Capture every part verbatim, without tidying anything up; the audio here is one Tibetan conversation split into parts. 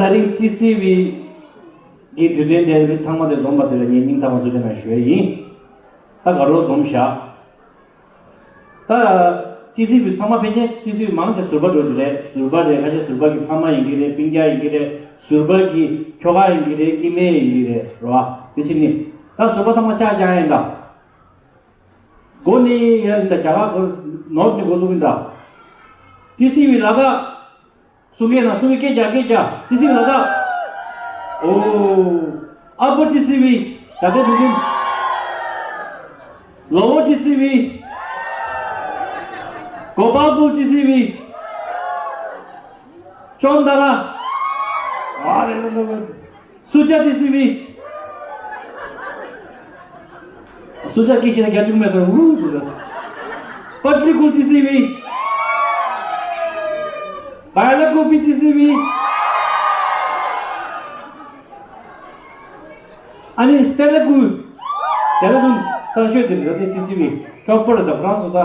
ད་རིང་ཊི་སི་ཝི་གི་དུས་སྟོན་དེ་ཚང་མ་དེ་འཛོམས་པ་དེ་ལ་ངས་སྙིང་ཐག་པ་ཐུགས་རྗེ་གནང་ཞུ་ཡ་ཡིན། ད་ག་རོ་འཛོམས་བཞག་ད་ཊི་སི་ཝི་ཚང་མ་ཕལ་ཆེར་ཊི་སི་ཝི་མང་ཆེ་ཟུར་པ་འགྲོ་རྒྱུ་རེད། ཟུར་པ་རེད། ཁ་ཤས་ཟུར་པ་གི་ཕ་མ་ཡིན་གྱི་རེད། སྤུན་ཀྱག་ཡིན་གྱི་རེད། ཟུར་པ་གི་ཁྱོ་ག་ཡིན་གྱི་རེད། སྐྱེ་དམན་ཡིན་གྱི་རེད། རེད་བ། དེ་ཕྱིན་ནི་ད་ཟུར་པ་ཚང་མ་ཆ་རྐྱང་ཡིན་ད། མགོ་ནི་ཡ་ཡིན་ད། རྒྱ་གར་མགོ་ནོར་ནི་འགོ་བཙུགས་ཡིན་ད། ཊི་སི་ཝི་ལ་དྭགས། སུ་སྐད་ན་སུ་སྐད་རྒྱག་སྐད་རྒྱག་ཊི་སི་ཝི་ལ་དྭགས། ཨོ། ཨ་པོ་ཊི་སི་ཝི། ད་ལྟའི་བོད་ཁྱིམ། ལོ་བོ་ཊི་སི་ཝི། གོ་པལ་པུར་ཊི་སི་ཝི། ཅོན་ཏ་ར། ཨ་རེ་རེ་རེ་རེ། སུ་ཇ་ཊི་སི་ཝི། སུ་ཇ་སྐད་ཤེས་ན་རྒྱ་ཆུང་མེད་སོང་། ཨུ་ཟེར། པ་ཏི་ཀུལ་ཊི་སི་ཝི། བ་ལ་ཀུ་པི་ཊི་སི་ཝི། ཨ་ནི་སེ་ལ་ཀུ། དེ་ལ་ཀུན་གསར་ཤོས་དེ་རེད། ཊི་སི་ཝི་ཊོ་པར་དང་ཁོ་རང་ཚོ་ད།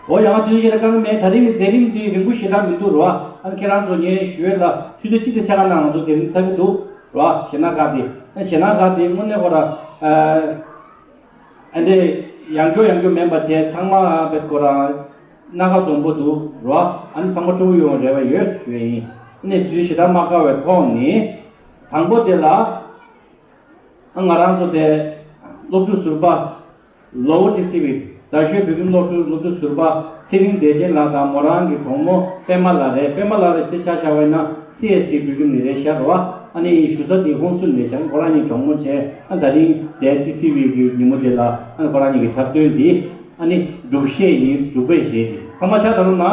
འོ་ཡང་དུས་ཚོད་ཞེ་དྲག་བཀག་གི་མེད། ད་རིང་གི་མཛད་རིམ་འདི་རིང་པོ་ཞེ་དྲག་མི་འདུག་རོ། ཨ་ཁྱེད་རང་ཚོ་ངས་ཞུ་ཡས་ལ་ཆུ་ཚོད་གཅིག་དང་ཕྱེད་ཀ་ནང་ང་ཚོ་དེ་རིང་ཚར་གི་འདུག་རོ། ཞེ་ན་ག་དེ་ཨ་ཞེ་ན་ག་དེ་དངོས་གནས་ཁོ་ར་ཨ་འདི་ཡང་སྐྱོ་ཡང་སྐྱོ་མིན་པ་བྱས། ཚང་མ་བེད་ཁོ་ར་སྣ་ཁ་འཛོམས་པོ་འདུག་རོ། ཨ་ནི་ཚང་མ་སྤྲོ་པོ་ཡོང་རེ་བ་ཡོད་ཞུ་ཡས་ཡིན། ཨ་ནི་དུས་ཞེ་དྲག་མ་བཀག་པའི་ཐོག་ནས་དང་པོ་དེ་ལ། ང་རང་ཚོ་དེ་སློབ་ཕྲུག་ཟུར་པ། ལོ་བོ་ཊི་སི་ཝི། རྡ་ཤོད་བོད་ཁྱིམ་སློབ་ཕྲུག་སློབ་ཕྲུག་ཟུར་པ་ཚེ་རིང་བདེ་ཆེན་ལགས་དང་མོ་རང་གི་གྲོགས་མོ་པད་མ་ལགས་རེད། པད་མ་ལགས་རེད་ཚེ་ཆ་བཞག་པ་ཡིན་ན་སི་ཨེས་ཊི་བོད་ཁྱིམ་ནས་རེད་ཤག་རོ། ཨ་ནི་ཞུ་ས་དེ་ཧོན་སུར་ནས་ཤག་ཁོ་རང་གཉིས་གྲོགས་མོ་བྱས། ཨ་ད་རིང་དེ་ཊི་སི་ཝི་གི་ཉིན་མོ་དེ་ལ་ཨ་ཁོ་རང་གཉིས་ཀྱི་འཁྲབ་སྟོན་འདི་ཨ་ནི་སྒྲུབ་བཤད་ཡིན། སྒྲུབ་པའི་གཞས་ཅིག་ཚང་མ་ཤ་ད་རུང་ན།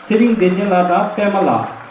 ཚེ་རིང་བདེ་ཆེན་ལགས་དང་པད་མ་ལགས།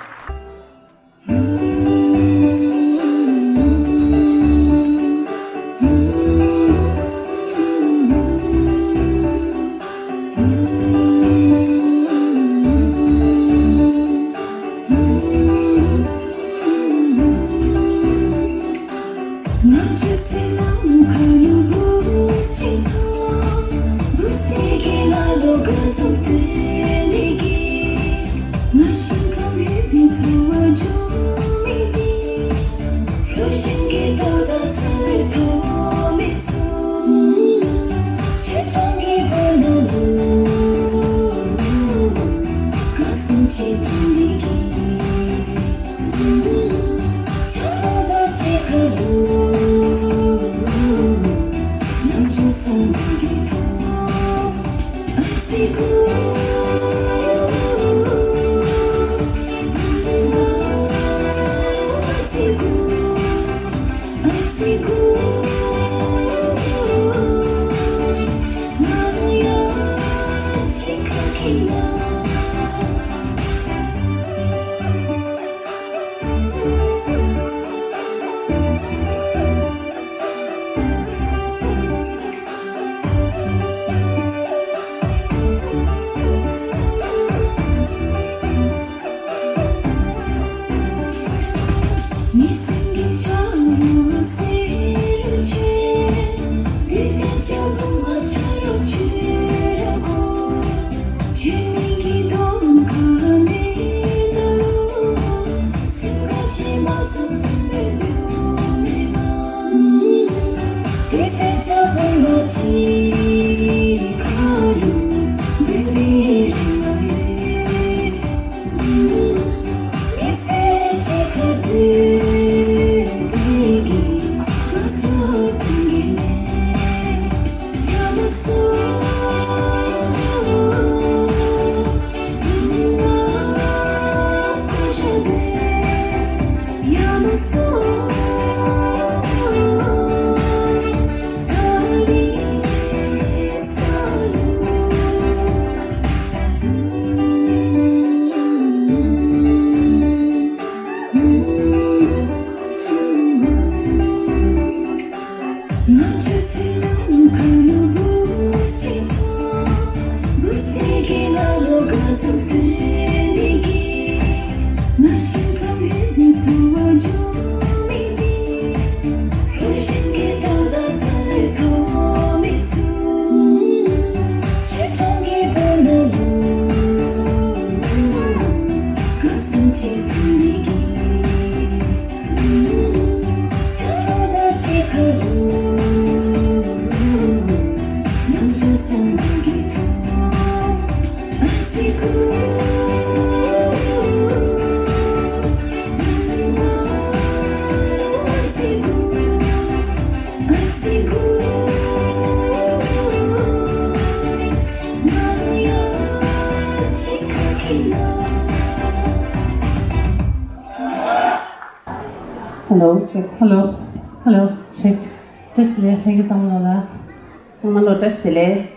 Hello, check. Hello, hello, check. Test le, thank you, Samalola. Samalo test le.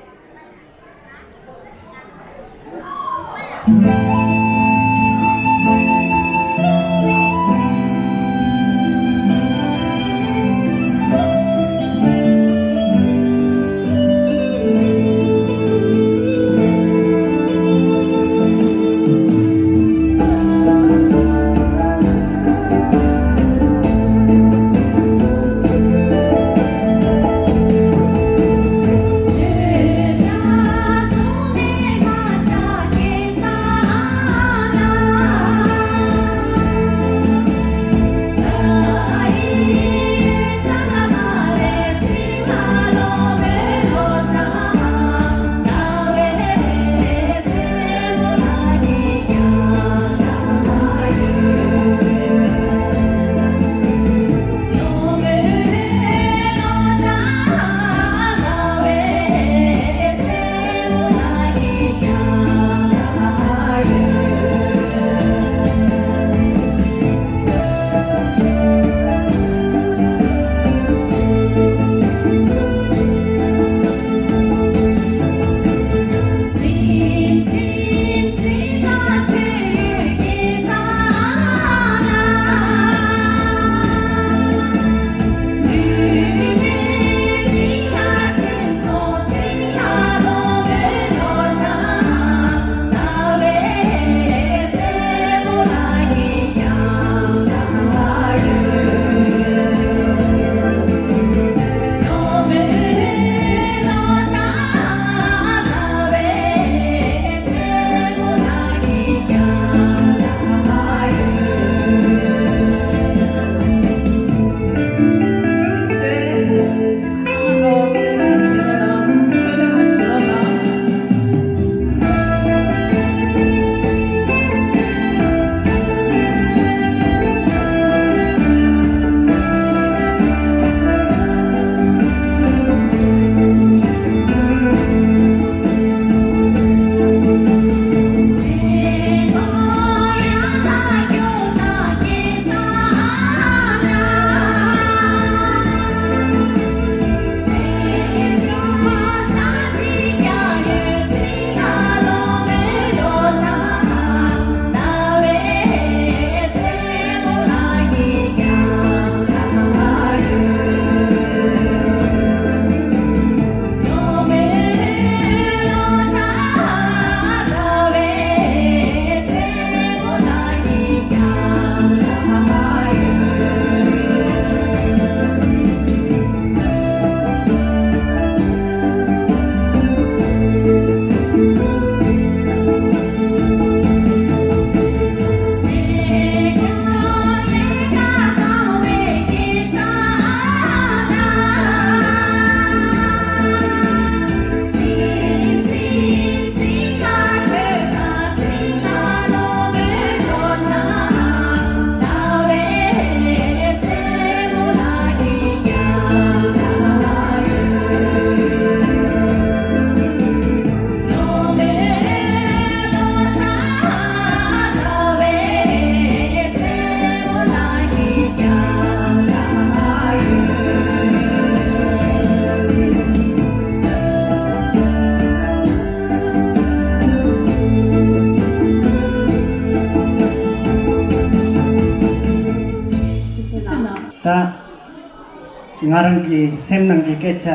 ད་ང་རང་གི་སེམས་ནང་གི་སྐད་ཆ་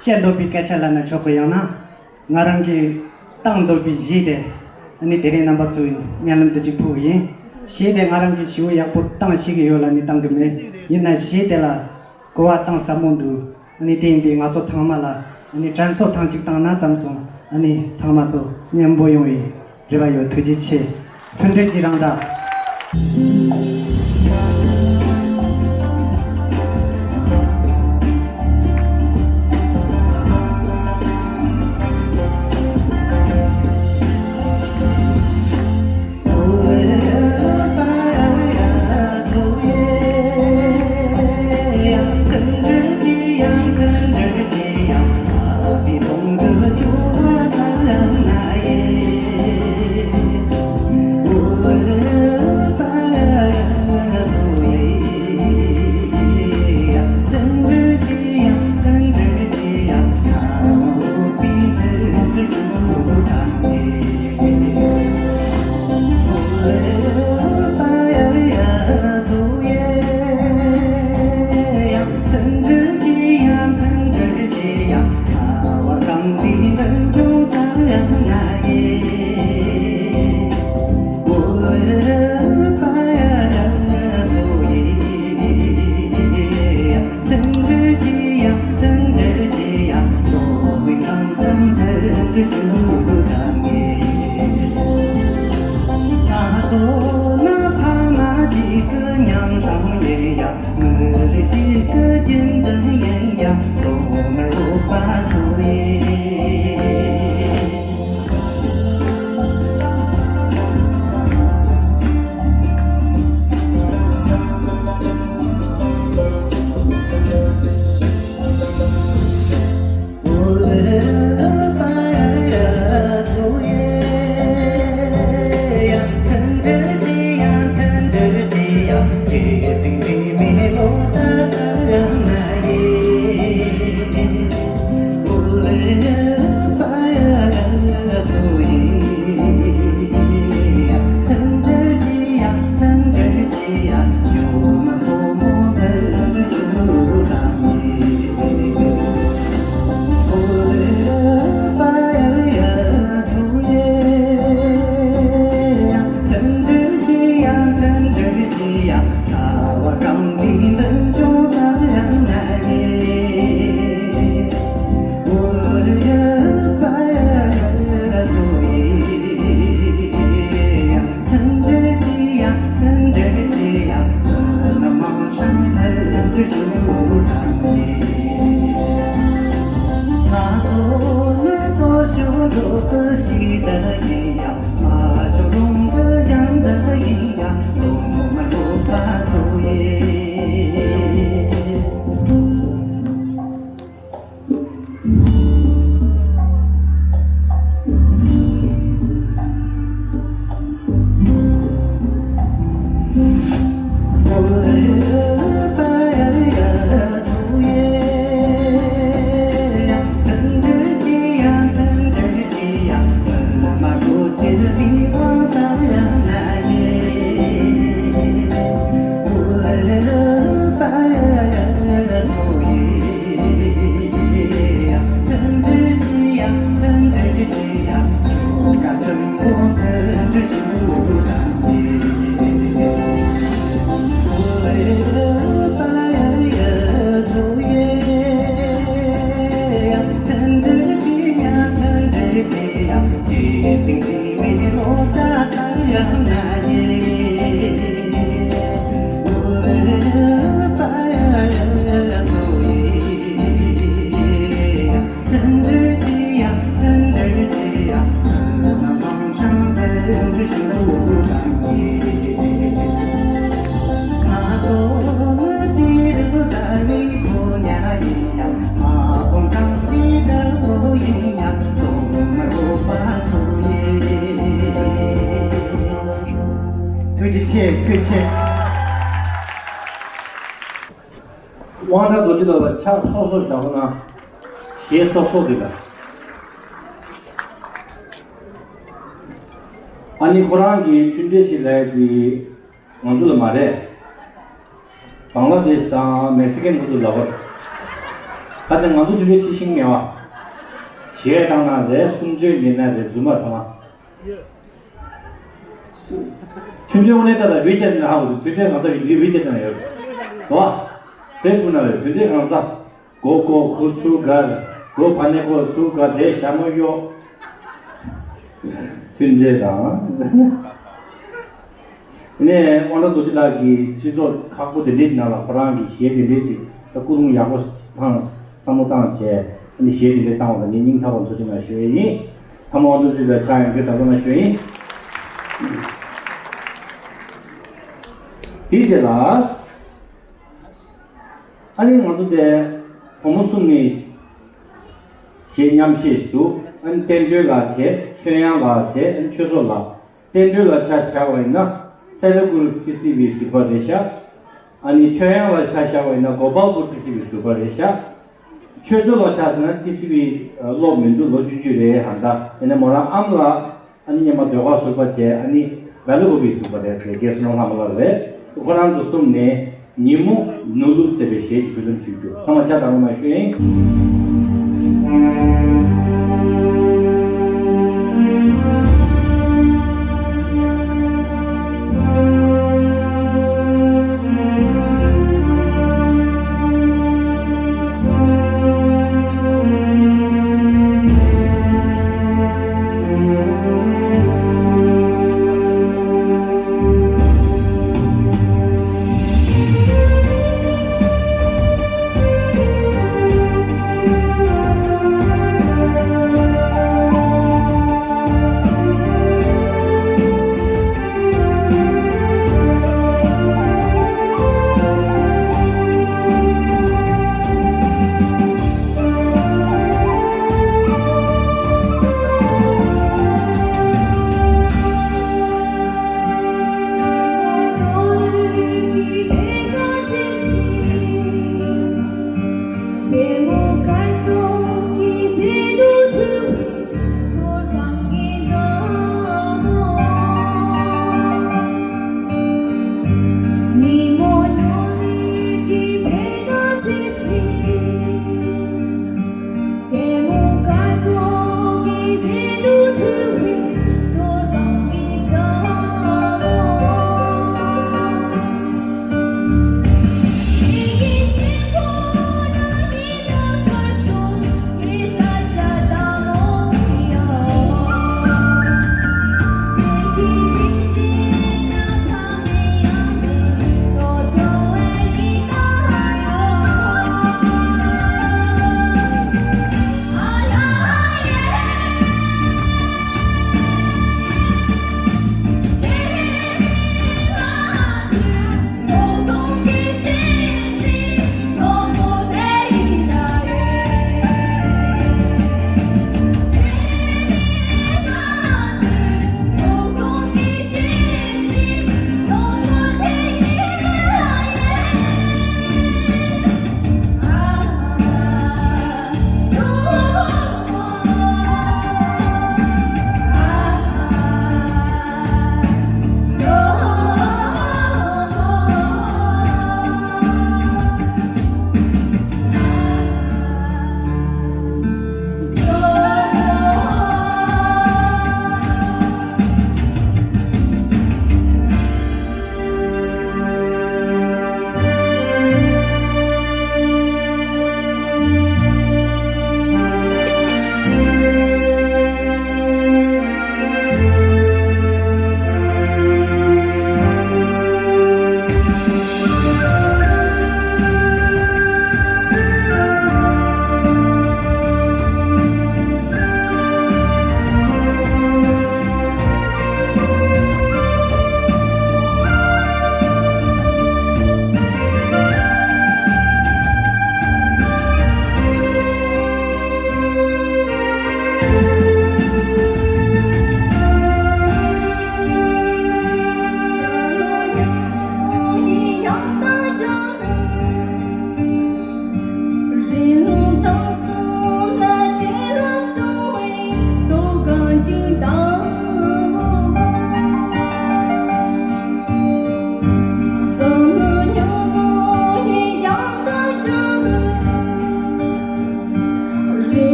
བཤད་འདོད་པའི་སྐད་ཆ་ལབ་ན་ཆོག་གི། ཡང་ན་ང་རང་གི་བཏང་འདོད་པའི་གཞས་དེ་ཨ་ནི་དེ་རིང་རྣམ་པ་ཚོའི་སྙན་ལམ་དུ་ཅིག་ཕུལ་གི་ཡིན། གཞས་དེ་ང་རང་གིས་ཞེ་པོ་ཡག་པོ་བཏང་ཤེས་ཀྱི་ཡོད་ལབ་ནས་བཏང་གི་མེད། ཡིན་ན་གཞས་དེ་ལ་གོ་བ་བཏང་ཟབ་མོ་འདུག་ཨ་ནི་དེ་ཡིན་དུས་ང་ཚོ་ཚང་མ་ལ་ཨ་ནི་དྲན་གསོ་ཐེངས་གཅིག་བཏང་ན་བསམ་སོང་། ཨ་ནི་ཚང་མ་ཚོ་མཉམ་པོ་ཡོང་བའི་རེ་བ་ཡོད། ཐུགས་རྗེ་ཆེ། མཐུན་སྒྲིལ་གྱི་རང་སྒྲ། ཐུགས་རྗེ་ཆེ། ཐུགས་རྗེ་ཆེ། དབང་གྲགས་རྡོ་རྗེ་ལགས་ལ་ཕྱག་སོག་སོག་རྒྱག་རོགས་གནང་། གཞས་སོག་སོག་དེ་ལ། ཨ་ནི་ཁོ་རང་གི་འཕྲིན་འབྲེལ་ཞིག་ལས་དེ་ང་ཚོ་ལ་མ་རེད། བང་ལ་དེཤ་དང་མེག་སི་ཀན་ཁོ་ཚོ་ལ་བར། ད་ལྟ་ང་ཚོ་འཕྲིན་འབྲེལ་ཕྱི་ཤིང་མེད་བ། གཞས་བཏང་ན་རེད། གསུང་ཆོས་ཉན་ན་རེད། རྫུན་མ་ཐོག་མ། ཆུང་ཆུང་ནས་ད་ལྟ་ཝི་ཆེ་ཊི་ནང་ཧ་གོ་དུས་དེ་གང་ས་ཡིན་ཝི་ཆེ་ཊི་ནང་ཡོད། བ། ཕེ་སི་བུག་ནང་ཡོད་དུས་དེ་གང་ས། གོ་གོ་ཁུ་ཚུར་གར། གོ་བ་ནས་གོ་ཚུར་གར་དེ་ཞྭ་མོ་གཡོག་ཐུན་རྗེ་དང་། ནས་དབང་གྲགས་རྡོ་རྗེ་ལགས་ཀྱིས་སྤྱི་ཚོགས་ཁག་པོ་དེ་འདྲས་ཞིག་ནང་ལ་ཁོ་རང་གི་གཞས་དེ་འདྲས་ཅིག་ད་སྐུ་རུང་ཡག་པོ་བཏང་བསམ་བློ་བཏང་བྱས་ཨ་ནི་གཞས་དེ་འདྲས་བཏང་བ་ལ་ངས་སྙིང་ཐག་པ་ཐུགས་རྗེ་གནང་ཞུ་ཡས་ཡིན། ཐ་མ་དབང་རྡོ་རྗེ་ལགས་ཕྱག་ཡང་བསྐྱར་དང་པོ་གནང་ཞུ་ཡས་ཡིན། དེའི་རྗེས་ལ། ཨ་ནི་ང་ཚོ་དེ་བུ་མོ་གསུམ་ནས་གཞས་མཉམ་གཞས་ཤིག་འདུག་ཨ་ནི་བསྟན་སྒྲོལ་ལགས་བྱས། ཆོས་དབྱངས་ལགས་བྱས། ཨ་ནི་ཆོས་ཚོགས་ལགས། བསྟན་སྒྲོལ་ལགས་ཆ་བཞག་པ་ཡིན་ན་སེ་ར་ཀུར་ཊི་སི་ཝི་ཟུར་པ་རེད་ཤག་ཨ་ནི་ཆོས་དབྱངས་ལགས་ཆ་བཞག་པ་ཡིན་ན་གོ་པལ་པུར་ཊི་སི་ཝི་ཟུར་པ་རེད་ཤག་ཆོས་ཚོགས་ལགས་ཆ་བཞག་ན་ཊི་སི་ཝི་སློབ་མི་འདུག་ལོ་ཆུང་ཆུང་རེད་ཧ་ད། ཡིན་ན་མོ་རང་ཨམ་ལགས། ཨ་ནི་སྔོན་མ་ཟློས་གར་ཟུར་པ་བྱས། ཨ་ནི་སྦེལ་ཀོབ་པི་ཟུར་པ་རེད། དེ་རྒན་བསོད་ནམས་ལྷ་མོ་ལགས་རེད། ཁོ་རང་ཚོ་གསུམ་ནས་ཉིན་མོ་ནོར་ལུག་ཟེར་བའི་གཞས་ཤིག་ཕུལ་ལམ་ཞུ་རྒྱུ། ཚང་མ་ཕྱག་དང་པོ་གནང་ཞུ་ཡིན།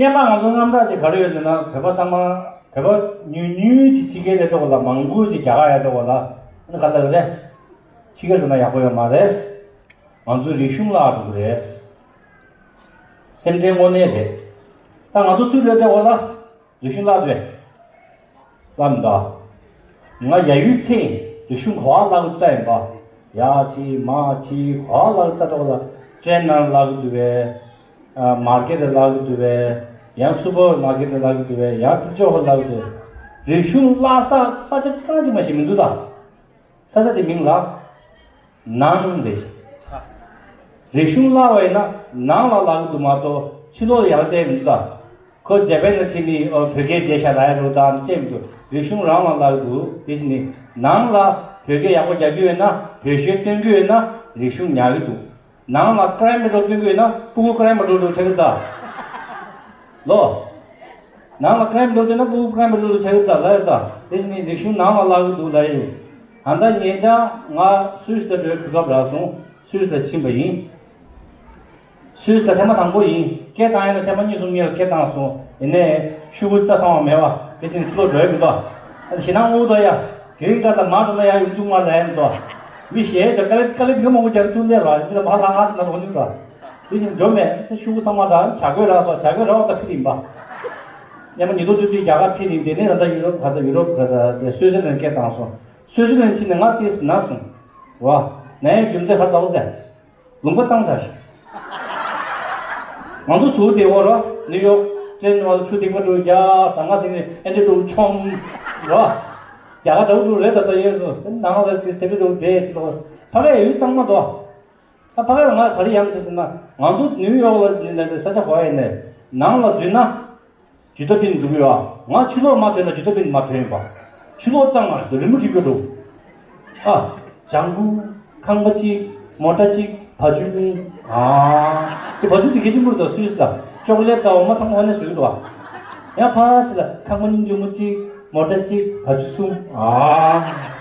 སྙན་པ་ང་ཚོ་རྣམ་གྲངས་ཅིག་ག་རེ་ཡོད་ཟེར་ན། བོད་པ་ཚང་མ། བོད་པ་ཉུང་ཉུང་ཅིག་ཕྱི་རྒྱལ་ལ་འགྲོ་གི་ལ། མང་པོ་ཅིག་རྒྱ་གར་ཡར་འགྲོ་གི་ལ། ཨ་ནི་ག་ལ་རེད། ཕྱི་རྒྱལ་འགྲོ་ན་ཡག་པོ་ཡོད་མ་རེད། ང་ཚོའི་རིག་གཞུང་བརླག་འགྲོ་གི་རེད། སེམས་ཁྲལ་དངོས་གནས་རེད། ད་ང་ཚོ་ཚུར་ལ་འགྲོ་གི་ལ། རིག་གཞུང་བརླག་འདུག་བས། བརླག་མི་འདུག་ང་ཡ་ཡུལ་ཚེ་རིག་གཞུང་ག་པར་བརླག་གི་ལྟ་ཡིན་པ། ཡ་ཆི་མ་ཆི་ག་པར་བརླག་གི་ལྟ་འགྲོ་གི་ལ། ཊེན་ནང་བརླག་གི་འདུག་བས། ཨ། མར་ཀེ་ཊི་ལ་བརླག་གི་འདུག་བས། ཡང་སུ་པར་མར་ཀེ་ཊི་ལ་བརླག་གི་འདུག་བས། ཡང་ཕུག་ཅོག་པར་བརླག་གི་འདུག་རིག་གཞུང་བརླག་ས་ས་ཆ་ཅང་ཅིག་མ་ཞིག་མི་འདུག་ད། ས་ཆ་དེ་མིང་ལ་ནང་རེད། རིག་གཞུང་བརླག་པ་ཡིན་ན་ནང་ལ་བརླག་གི་འདུག་མ་གཏོགས་ཕྱི་ལོགས་ལ་ཡར་བལྟས་མི་འདུག་ད། ཁོ་ཇ་པན་ལ་ཕྱིན་ནས། ཨོ། བོད་སྐད་བརྗེད་ཤག་ལབ་ཡ་འདྲ་བོ་དང་བཅས་མི་འདུག་རིག་གཞུང་རང་ལ་བརླག་གི་འདུག་དེ་བཞིན་ནི་ནང་ལ་བོད་སྐད་ཡག་པོ་རྒྱག་རྒྱུ་ཡོད་ན། བོད་གཞས་སྟོན་རྒྱུ་ཡོད་ན། རིག་གཞུང་ཉར་གི་འདུག་ནང་ལ་ཀྲའིམ་པེ་ཊྲོལ་སྟོན་གྱི་ཡོད་ན་སྤུ་གུ་ཀྲའིམ་པེ་ཊྲོལ་དུ་ཆགས་ཀྱི་ད། ལོ། ནང་ལ་ཀྲའིམ་པེ་ཊྲོལ་སྟོན་ན་སྤུ་གུ་ཀྲའིམ་པེ་ཊྲོལ་དུ་ཆགས་ཀྱི་ད་ལབ་ཡོད་ད། དེ་བཞིན་ནི་རིག་གཞུང་ནང་ལ་བརླག་གི་འདུག་ལབ་ཡིན། ད་ལྟ་ཉེ་ཆར་ང་སུད་སི་ལ་འགྲོ་བའི་གོ་སྐབས་རག་སོང་། སུད་སི་ལ་ཕྱིན་པ་ཡིན། སུད་སི་ལ་ཐེངས་མ་དང་པོ་ཡིན། སྐད་བཏང་ཡ་ལ་ཐེངས་མ་གཉིས་གསུམ་གཉིས་ལ་སྐད་བཏང་སོང་། ཡིན་ནའི་ཤོག་གུ་རྩ་ཚང་བ་མེད་པ། དེ་བཞིན་ཕྱི་ལོགས་འགྲོ་ཡ་མི་འདུག་ཨ་ནི་ཞེད་སྣང་ངུ་འདུག་ཡ། དེ་རིང་ཁ་ལ་མར་འགྲོ་ན་ཡ་ཡོང་བཅུག་མ་ལ་ཡ་མི་འདུག་མི་གཞན་ཅག་དཀའ་ལས་དཀའ་ལས་དེ་ག་མང་པོ་རྒྱག་ཚུལ་ལས་ར་འདི་ལ་མ་ལྷག་ང་ཟེར་ན་དོ་ནི་ར། དེ་བཞིན་འགྲོ་མེད་དེ་ཤོག་གུ་ཚང་མ་ད་བྱ་རྒོད་རག་སོང་། བྱ་རྒོད་རག་པ་ད་ཕི་ལ་ཡིན་པ། སྙེ་མ་ཉིས་སྟོང་བཅུ་བདུན་རྒྱ་གར་ཕི་ལ་ཡིན། དེ་ནས་ད་ལྟ་ཡུ་རོབ་ག་ས་ཡུ་རོབ་ག་ས་དེ་སུད་སི་ལན་སྐད་བཏང་སོང་། སུད་སི་ལན་ཕྱིན་ནས་ང་དེ་ཟིན་ན་སོང་། བ། ན་ཡའི་རྒྱུ་མཚན་ག་རེ་ལྟ་བུ་ཟེར། ལུང་པ་གཙང་དྲགས་ཤག་ང་ཚོ་ཚུར་བསྡད་འོ་ར། ནིའུ་ཡོག་ཊྲེན་བར་ཆུ་ཐིགས་པ་འགྲོ་རྒྱག་ཟ་ང་ཟིག་ནས་ཨེ་འདྲ་འགྲོ་ཆོམ་ར། རྒྱ་གར་འདྲ་བོ་འགྲོ་རེད། ད་ལྟ་ཡོད་སོ་ནང་ལ་དེ་སེ་པི་འགྲོ་བསྡད་ཅི་ལོ། ཕ་གའི་ཡུལ་གཙང་མ་དོ། ད་ཕ་གའི་ང་ག་རེ་ཡང་ཟེར་ན། ང་ཚོ་ནིའུ་ཡོག་ལ་ནས་ས་ཆ་གོ་ཡ་ནས་ནང་ལ་འཛུལ་ན། ཇུ་ཏ་པིན་འགྲོ་གི་ཡོད། ང་ཕྱི་ལོགས་མ་ཐོན་ན་ཇུ་ཏ་པིན་མ་ཐོན་པ། ཕྱི་ལོགས་གཙང་མ་རེད། རི་མོ་བྲིས་དགོས་འགྲོ། ཨ། ལྗང་གུ། ཁང་པ་གཅིག་མོ་ཊ་གཅིག་བ་ཕྱུགས་གཉིས། ཨ། དེ་བ་ཕྱུགས་དེ་གལ་ཆེན་པོ་རེད་ད། སུད་སི་ལ་ཅོག་ལེ་ཊི་དང་འོ་མ་ཚང་མ་ཨ་ནས་བཟོས་ཀྱི་འདུག་ཨ། ཡང་ཕ་སི་ལ་ཁང་པ་སྙིང་རྗེ་མོ་གཅིག་མོ་ཊ་གཅིག་བ་ཕྱུགས་གསུམ། ཨ།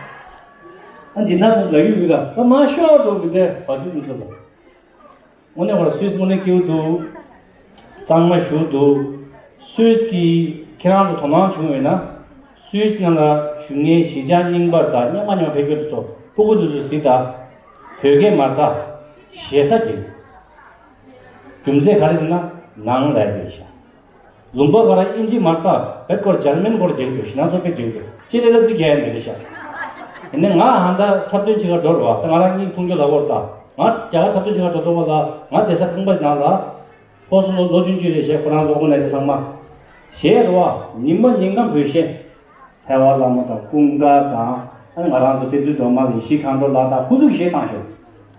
ཨ་འདི་ན་ཚོ་ལ་ཡུལ་ཡུལ་ལ་ད་མ་ཤོག་འགྲོ་མི་འདས་བ་ཕྱུགས་ཚོ་ཚོ་ལ། དངོས་གནས་ཁོ་ལ་སུད་སི་དངོས་གནས་སྐྱིད་པོ་འདུག་གཙང་མ་ཞེ་པོ་འདུག་སུད་སི་གིས་ཁྱེད་རང་ཚོ་དོ་སྣང་བྱུང་ཡོད་ན། སུད་སི་ནང་ལ་བཞུགས་མཁན་གཞིས་ཆགས་རྙིང་པ་དང་སྔོན་མ་ནས་ཕེབས་མཁན་དེ་ཚོ་སྤུ་གུ་དེ་ཚོ་གཟིགས་དང་། བོད་སྐད་མ་རེད་ད། ཞེ་ས་ཀྱི་རྒྱུ་མཚན་ག་རེ་ཡིན་ན་ནང་ལ་ཡ་དེ་ཤ། ལུང་པ་ག་ར་ཨིན་ཇི་མ་རེད་ད། བེད་ཀོར་འཇར་མན་སྐོར་རྒྱག་གི་འདུག་ཞེ་ན་ཚོ་དཔེ་རྒྱག་གི་འདུག་ཅི་ལས་ལབ་ཅི་རྒྱག་ཡ་མེད་རེད་ཤག་ཡིན་ནའི་ང་ཧ་ད་འཁྲབ་སྟོན་བྱེད་ག་འགྲོ་རོགས། ད་ང་རང་གཉིས་མཐོང་རྒྱུ་ལ་བོར་ད། ང་རྒྱ་གར་འཁྲབ་སྟོན་བྱེད་ག་འགྲོ་ཐུབ་པ་ལ་ང་བསྡད་ས་ཁང་པ་ནང་ལ། ཕོ་སོ་ལོ་ལོ་ཆུང་ཆུང་རེད་ཤག་ཁོ་རང་ཚོ་ཨོ་གོ་ནའི་ཛར་ཚང་མ། གཞས་རེད་བ། ཉི་མ་ཉིན་གང་བོད་གཞས། ཚེ་དབང་བླ་མ་དང་ཀུན་དགའ་དང་། ཨ་ནི་ང་རང་ཚོ་བསྟན་འཛིན་སྒྲོལ་མ་དང་ཡེ་ཤེས་མཁའ་འགྲོ་ལགས་དང་། ཁོ་ཚོ་གི་གཞས་བཏང་ཤོག་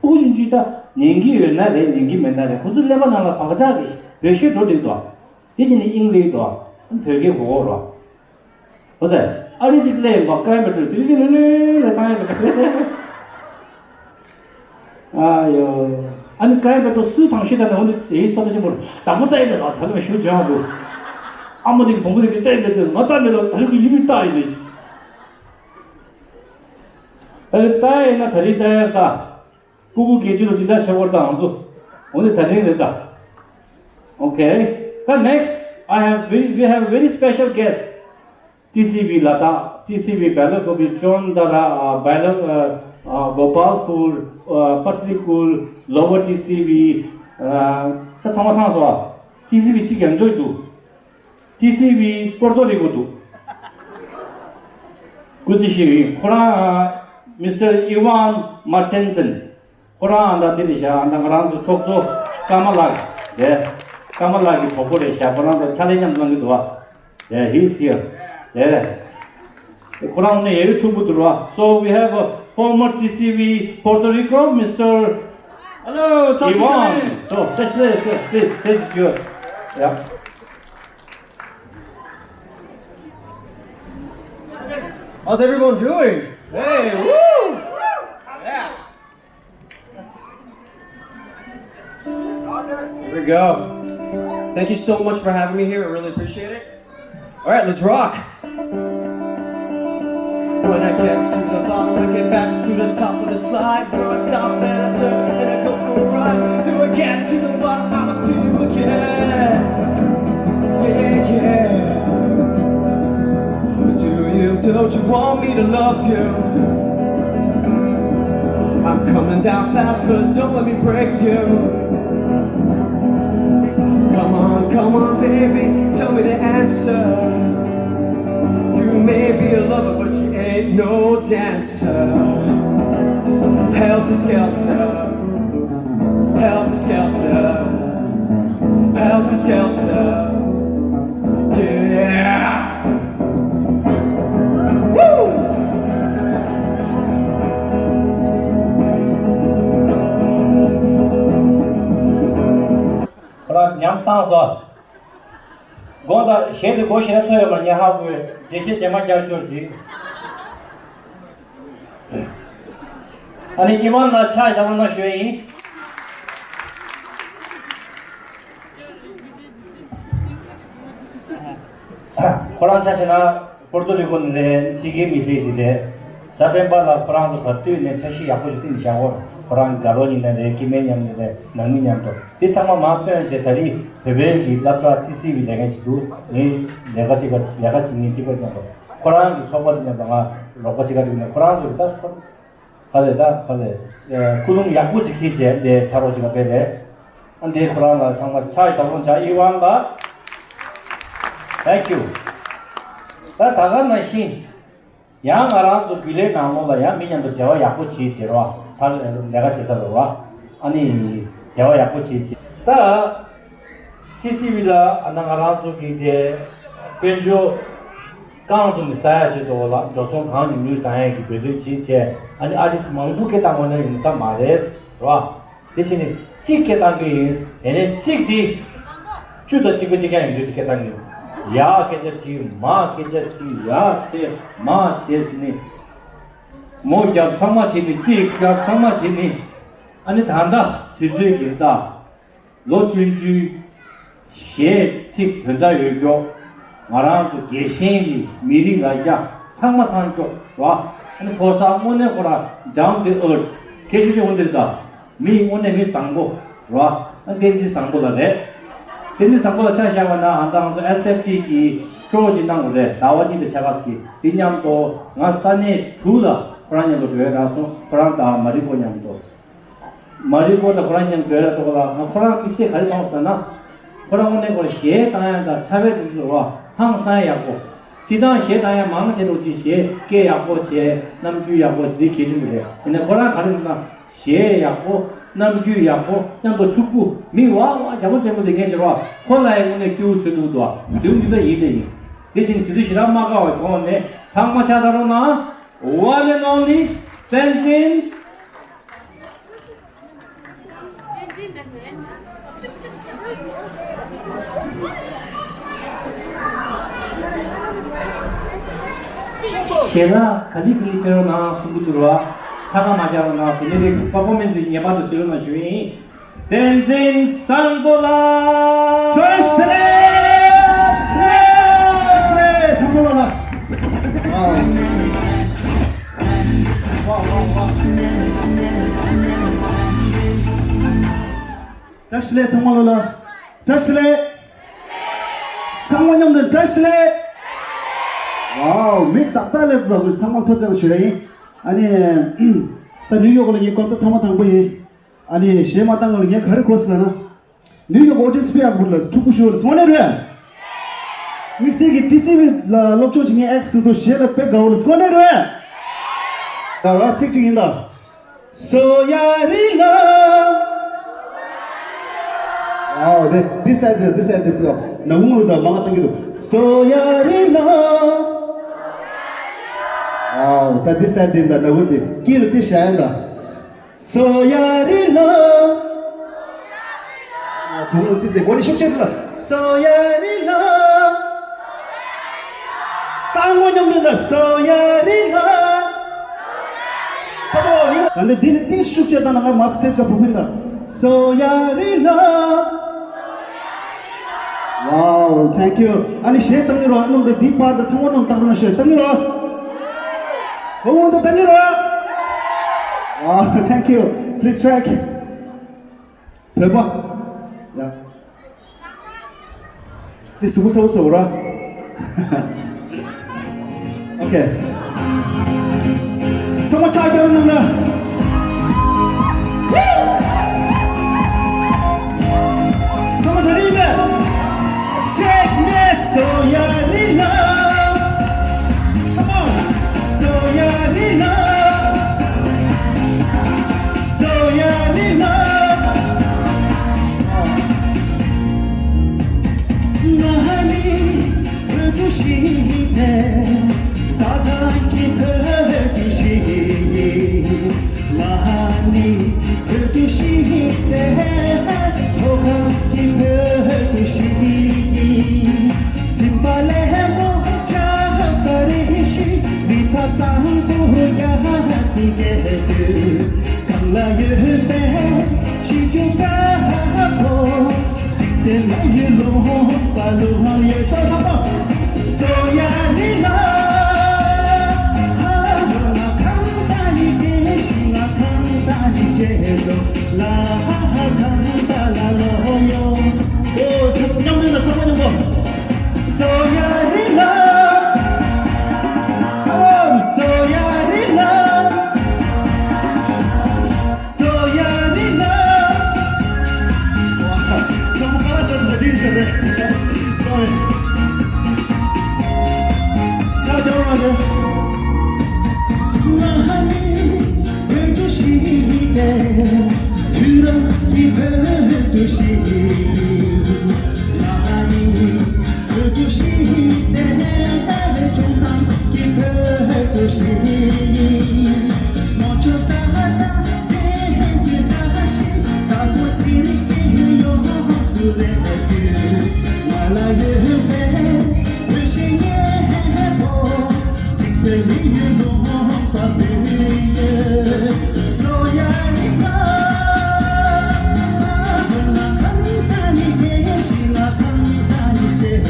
ཨོ་ཅིག་ཅིག་ད་ཉན་གྱི་ཡོད་ན་རེད། ཉན་གྱི་མེད་ན་རེད། ཁོ་ཚོ་ཀླད་པ་ནང་ལ་བག་ཆགས་ཀྱི་བོད་གཞས་འགྲོ་བསྡད་འདུག་དེ་བཞིན་ནི་ཨིང་ལིག་འདུག་བོད་སྐད་གོ་གོ་རོགས། ཨོ་ཙི། ཨ་རི་གཅིག་སླེབས་ཡོང་བ་ཀ་ར་མེ་ཏྲོ་དེ་རིང་ལོ་ལོ་ལ་བཏང་ཡ་རེད། ཨ་ཡོ། ཨ་ནི་ཀ་ར་མེ་ཏྲོ་སུས་དང་ཤེས་ད་ནི་འོ་ནི་ཡིན་སོ་ད་ཆེན་པོར་བདག་པོ་ལྟ་ཡི་མེད་ལ་ཚ་ལུ་མ་ཞུ་བྱ་བ་འདུག་ཨ་མ་དེ་གི་བུ་མོ་དེ་གི་ལྟ་ཡི་མེད་དེ་ང་ལྟ་མེད་ལ་ད་ལུ་གི་ཡིན་མིན་ལྟ་ཡི་མེད། ད་ལྟ་ཡི་ན་ད་རིང་ལྟ་ཡ་ལྟ། སྤུ་གུ་སྐད་ཅིག་ལ་ཇི་འདྲ་བྱེད་དགོས་དང་ང་ཚོ། འོ་ནི་ད་རིང་རེད་ད། Okay. The next, I have very, we have a very special guest. T C V Ladakh, T C V Balagopur, Chondara, uh, Bala, uh, uh, Gopalpur, uh, Patrikul, Lower T C V, uh, ད་ཚང་མ་ཚང་སོ། T C V གཅིག་ཡང་འདོད་འདུག T C V Puerto Rico འདུག་སྐུ་ཚེ་ཞིག་ཡིན། ཁོ་རང་Mister Ivan Martenson། ཁོ་རང་ཨ་མདའ་འདི་ནས་བཞག་ཨ་མདའ་ང་རང་ཚོ་ཚོགས་གཙོ་ཀརྨ་ལགས་རེད། ཀརྨ་ལགས་ཀྱི་གྲོགས་པོ་རེད་ཤག་ཁོ་རང་ཚོ་ཕྱག་ལས་མཉམ་དུ་གནང་གི་འདུག་བ། Yeah, he's here. Yeah. ཁོ་རང་ནི་ཡ་ཡུལ་ཕྱུག་པོ་འདུག་བ། So we have a former T C V Puerto Rico, Mister Hello, Ivan. So, please, please, please, please, sure. Yeah. How's everyone doing? Hey, woo! Yeah. Here we go. Thank you so much for having me here. I really appreciate it. All right, let's rock. When I get to the bottom, I get back to the top of the slide. Where I stop and I turn and I go for a ride. Till I get to the bottom, I'ma see you again. Yeah, yeah. Do you, don't you want me to love you? I'm coming down fast, but don't let me break you. Come on, come on, baby, tell me the answer. You may be a lover, but you ain't no dancer. Helter skelter, helter skelter, helter skelter. Yeah. Woo! ཁོ་རང་ཉམས་བཏང་སོང་། དགོངས་དག་གཞས་དེ་གོ་ཤེས་ན་ཚོ་ཡོད་མ་ཉེ་ཧ་གོ་རྒྱལ་གཞས་རྗེས་མ་རྒྱག་ཆོག་ཅིག་ཨ་ནི་ཨི་ཝན་ལ་ཕྱག་བཞག་རོགས་གནང་ཞུ་ཡ་ཡིན། ཁོ་རང་ཆ་བཞག་ན་པོར་ཏོ་རི་ཀོ་ནས་རེད། ཕྱི་རྒྱལ་མི་སེར་ཞིག་རེད། གཟའ་སྤེན་པ་ལ་ཁོ་རང་ཚོ་ག་དུས་ནས་འཆར་གཞི་ཡག་པོ་ཞིག་བཏིང་ནས་བཞག་གོ། ཁོ་རང་དགའ་རོགས་ཡིན་ན་རེད། སྐྱེ་དམན་མཉམ་ནས་རེད། ནང་མི་མཉམ་དུ་དེ་ཚང་མ་མར་བཏོན་བྱས། ད་རེས་བོད་པའི་གི་སློབ་གྲྭ་ཊི་སི་ཝི་ལས་ཀ་ཞིག་འདུག་ངའི་ལས་ཀ་གཅིག་པ་ལས་ཀ་བྱེད་མཁན་གཅིག་པ་མཉམ་དུ་ཁོ་རང་གི་ཚོགས་པ་དེ་མཉམ་དུ་ང་རོགས་པ་བྱེད་ག་འགྲོ་ནས། ཁོ་རང་ཚོ་གི་ད་ཚོགས་ག་རེ་ད་ག་རེ། ཨེ། ཀུན་སློང་ཡག་པོ་ཅིག་འཁྱེར་བྱས་འདི་ཕྱག་རོགས་ཅིག་ལ་ཕེབས་རེད། ཨ་འདི་ཁོ་རང་ལ་ཚང་མ་ཕྱག་བཞག་རོགས་བྱ། ཨི་ཝན་ལ། Thank you. ད་ད་ག་ནང་བཞིན་ཡང་ང་རང་ཚོ་རྒྱུན་ལས་ནང་ལོགས་ལ་ཡང་མི་མཉམ་དུ་འབྲེལ་བ་ཡག་པོ་བྱེད་ཟེར་བ། ཚ་ལས་ཀ་བྱེད་ས་རེད་བ། ཨ་ནི་འབྲེལ་བ་ཡག་པོ་བྱེད་ཟེར། ད་ཊི་སི་ཝི་ལ་ཨ་ན་ང་རང་ཚོ་གི་དེ་དཔལ་འབྱོར་རྐང་དུ་ནི་ཟ་ཡ་ཆེད་དུ་ལ་འགྲོ་སོང་གང་ཉུང་ཉུང་བཏང་ཡས་ཀྱི་འབད་བརྩོན་བྱེད་བྱས། ཨ་ནི་ཨ་ཏིས་མང་པོ་སྐད་བཏང་དགོས་ན་ཡོང་ས་མ་རེད་རོ། དེ་བཞིན་ནི་གཅིག་སྐད་བཏང་གི་ཡིན། ཡང་ན་གཅིག་དེ་བཅུ་དང་གཅིག་པ་གཅིག་རྐྱང་ཡོང་དུས་ཀྱི་སྐད་བཏང་གི་ཡིན། ཡ་སྐད་ཆ་དྲིས། མ་སྐད་ཆ་དྲིས། ཡ་ཚེ་མ་བྱས་ཟིན་ནི། མོ་རྒྱབ་ཚང་མ་བྱས་ནི། རྩིས་རྒྱབ་ཚང་མ་བྱས་ནི། ཨ་ནི་ད་ལྟ་དུས་ཚོད་ཀྱི་ད། ལོ་ཆུང་ཆུང་གཞས་ཚིག་དོན་དག་ཡོད་ཀྱོག་ང་རང་ཚོ་རྒྱལ་ཞེན་གྱི་མི་རིགས་ལ་རྒྱ་ཚང་མ་ཚང་ཀྱོག་ར། ཨ་ནི་ཕོ་གསར་དངོས་གནས་ཁོ་རང་down to earth ཁྱེད་ཤུ་ཤུ་འོང་འདིར་ད། མི་དངོས་གནས་མི་བཟང་པོ་ར། ཨ་བསྟན་འཛིན་བཟང་པོ་ལ་རེད། བསྟན་འཛིན་བཟང་པོ་ལ་ཆ་བཞག་པ་ན་ཨ་ད་ང་ཚོ་ཨེས་ཨེཕ་ཊི་གི་ཊུར་ཅིག་གནང་དགོས་རེད། ཟླ་བ་གཉིས་དང་ཕྱེད་ཀ་ཟིག་གི་དེ་མཉམ་དུ་ང་ས་གནས་དྲུག་ལ་ཁོ་རང་མཉམ་དུ་འགྲོ་ཡ་རག་སོང་། ཁོ་རང་དང་མ་རི་ཀོ་མཉམ་དུ། མ་རི་ཀོ་དང་ཁོ་རང་མཉམ་འགྲོ་ཡ་ཐོག་ལ་ང་ཁོ་རང་དམིགས་བསལ་ག་རེ་མཐོང་སོང་ན། ཁོ་རང་དངོས་གནས་ཁོ་རང་གཞས་བཏང་ཡ་དང་འཁྲབ་པའི་དུས་སུ་རོ་ཧང་སང་ཡག་པོ། སྤྱིར་བཏང་གཞས་བཏང་ཡ་མང་ཆེ་རོ་ཅིག་གཞས་སྐད་ཡག་པོ་བྱས། རྣམ་འགྱུར་ཡག་པོ་བྱས་དེ་གལ་ཆེན་པོ་རེད། ཡིན་ནའི་ཁོ་རང་ག་རེ་ཟེར་ན་གཞས་ཡག་པོ་ ནམ་རྒྱུན་ཡག་པོ་མཉམ་དུ་ཕྱུག་པོ་མི་བ་བ་རྒྱ་མོ་ལྟད་མོ་དེ་ངས་བྱེད་རོགས། ཁོ་ལ་ཡང་དངོས་གནས་སྐྱིད་པོ་བཟོས་འདུག་དོ། དུས་འདི་འདྲ་ཡིན་དེ་ཡིན། དེ་བཞིན་དུས་ཚོད་ཞེ་དྲག་མ་བཀག་པའི་གོང་ནས་ཚང་མ་ཕྱག་འཚལ་རོགས་གནང་། One and only བསྟན་འཛིན། ཞལ་ལག་ག་ལེ་ག་ལེ་སྤྲད་རོགས་གནང་གསུང་གི་འདུག་ར། ཚ་ག་མ་རྒྱག་རོགས་གནང་ཟེར་ནས་དེ་པར་ཕོར་མེན་སི་ངེས་པར་དུ་བྱེད་རོགས་གནང་ཞུ་ཡིན། བསྟན་འཛིན་བཟང་པོ་ལགས། བཀྲ་ཤིས་བདེ་ལེགས། བཀྲ་ཤིས་བདེ་ལེགས། ཚང་མ་ལོ་ལ། ཝའོ། ཝའོ། བཀྲ་ཤིས་བདེ་ལེགས། ཚང་མ་ལོ་ལ། བཀྲ་ཤིས་བདེ་ལེགས། ཚང་མ་མཉམ་དུ་བཀྲ་ཤིས་བདེ་ལེགས། ཝའོ། མི་ཏག་ཏག་ལས་ཚང་མ་ཚང་མ་ཐུགས་རྗེ་ཆེ་ཞུ་ཡ་ཡིན། ཨ་ནི། ད་ནིའུ་ཡོག་ལ་ངའི་ཀོན་སར་ཐེངས་མ་དང་པོ་ཡིན། ཨ་ནི་གཞས་མ་བཏང་གོང་ལ་ངས་ག་རེ་གོ་སོང་ལབ་ན། ནིའུ་ཡོག་ཨོ་ཌི་ཡན་སི་དཔེ་ཡག་པོ་འདུག་ལ་ཕྲུ་གུ་ཞིག་ལ་སོང་ནས་རེད། དམིགས་བསལ་གྱི་ཊི་སི་ཝི་ལ་སློབ་སྦྱོང་བྱེད་མཁན་ཨེག་སི་དེ་ཚོ་གཞས་ལ་དཔེ་དགའ་བོ་ལ་སོང་ནས་རེད། ད་ར་ཚིག་གཅིག་ཡིན་ད། སོ་ཡ་རི་ལ། ཨའོ་དེ་འདི་སའི་ཌི་འདི་སའི་ཌི་ཕུ་ཡོ་ན་བུང་རུ་ད་མ་ང་བཏང་གི་འདུག་སོ་ཡ་རི་ལ། ཨའོ་ད་འདི་སའི་ཌི་ད་ན་བུང་འདི་དཀྱིལ་ལ་འདི་བཞག་ཡ་ད། སོ་ཡ་རི་ལ། ཨ། གུང་ལུགས་ཏི་སེ་གོ་ནི་ཤུགས་ཆེ་སོ། སོ་ཡ་རི་ལ། གཙང་མོ་མཉམ་དུ་ན་སོ་ཡ་རི་ལ། ཁ་པོ་ཡུ། ད་ནི་འདི་ནི་ཏི་ཤུགས་ཆེ་ད་ན་ང་མ་སི་ཊེ་ཇི་ག་ཕུག་པིན་ད། སོ་ཡ་རི་ལ། Wow, thank you. ཨ་ནི་གཞས་བཏང་གི་རོགས། ཨ་ནི་འདི་པར་དང་ཚང་མ་རྣམས་བཏང་རོགས་གནང་། གཞས་བཏང་གི་རོགས། གོང་འོག་ཏུ་བཏང་གི་རོགས། Wow, thank you. Please track. བོད་པ། ཡ། འདི་གཟུགས་པོ་ཚ་པོ་བཟོ་ར། Okay. ཚང་མ་ཕྱག་རྒྱ་བོ་གནང་ན། ཚང་མ་བྱ་རིག་པས། Check this. སོ་ཡ་རི་ལ། Come on. སོ་ཡ་རི་ལ། སོ་ཡ་རི་ལ། ང་ནི་བོད་ཆུ་ཞིག་ནས་ས་ཐག་གི་བོད་ཆུ་ཞིག་ཡིན། ང་ནི་བོད་ཆུ་ཞིག་ནས་མཐོ་སྒང་གི་བོད་ཆུ་ཞིག་ཡིན། མགྲིན་པ་ལས་མོ་ཆ་ས་རེ་ཞིག་མི་ཐ་གཙང་པོ་ཡ་ཚིག་གེ་དུ། གང་ལ་ཡོད་པའི་ཆིག་རྒྱུ་དཀར་པོ། འཇིག་རྟེན་ལ་ཡོད་ལོངས་པ་ལོངས་ཡོད་ས་ལྷ་མོ། སོ་ཡ་རི་ལ། ཧ་ལོ་ང་གང་ལྟ་ནི་དེ་ཞིག་ང་གང་ལྟ་ནི་བྱེད་དོ་ལ། ཧ་ཧ་གང་ལྟ་ལ་ལོ་ཡོ། ཨོ་ཚོ་མཉམ་འདུས་ལ་ཚང་མ་མཉམ་པོ། སོ་ཡ་རི་ལ། Come on, སོ་ཡ་རི་ལ། སོ་ཡ་རི་ལ། ཝ། ཚང་མ་ཁ་ལག་ཟ་དུས་ཟེར་རེད། Sorry. ཆ་རྒྱག་རོགས་གནང་། ང་ནི་བོད་ཆུ་ཞིག་ནས་དུས་རབས་ཀྱི་བོད་ཆུ་ཞིག་ང་ནི། བོད་ཆུ་ཞིག་དེ་ནས་བྱུང་ན་གི་བོད་ཆུ་ཞིག་ནོ་ཆུ་ས་ལ་དེ་ཀྱི་ད་ཞིག་ད་བོད་ཚེ་རིང་གི་ཡོངས་སུ་ལས་ཀྱི་ང་ལ་ཡོད་པའི་བོད་ཞིག་ངས་ཧེ་ཧེ་པོ། འཇིག་རྟེན་མི་ཡུལ་ལུང་པ་བོད་ཡུལ། སོ་ཡ་རི་ལ། ང་གང་ལྟ་ནི་དེ་ཞིག་ང་གང་ལྟ་ནི་བྱེད།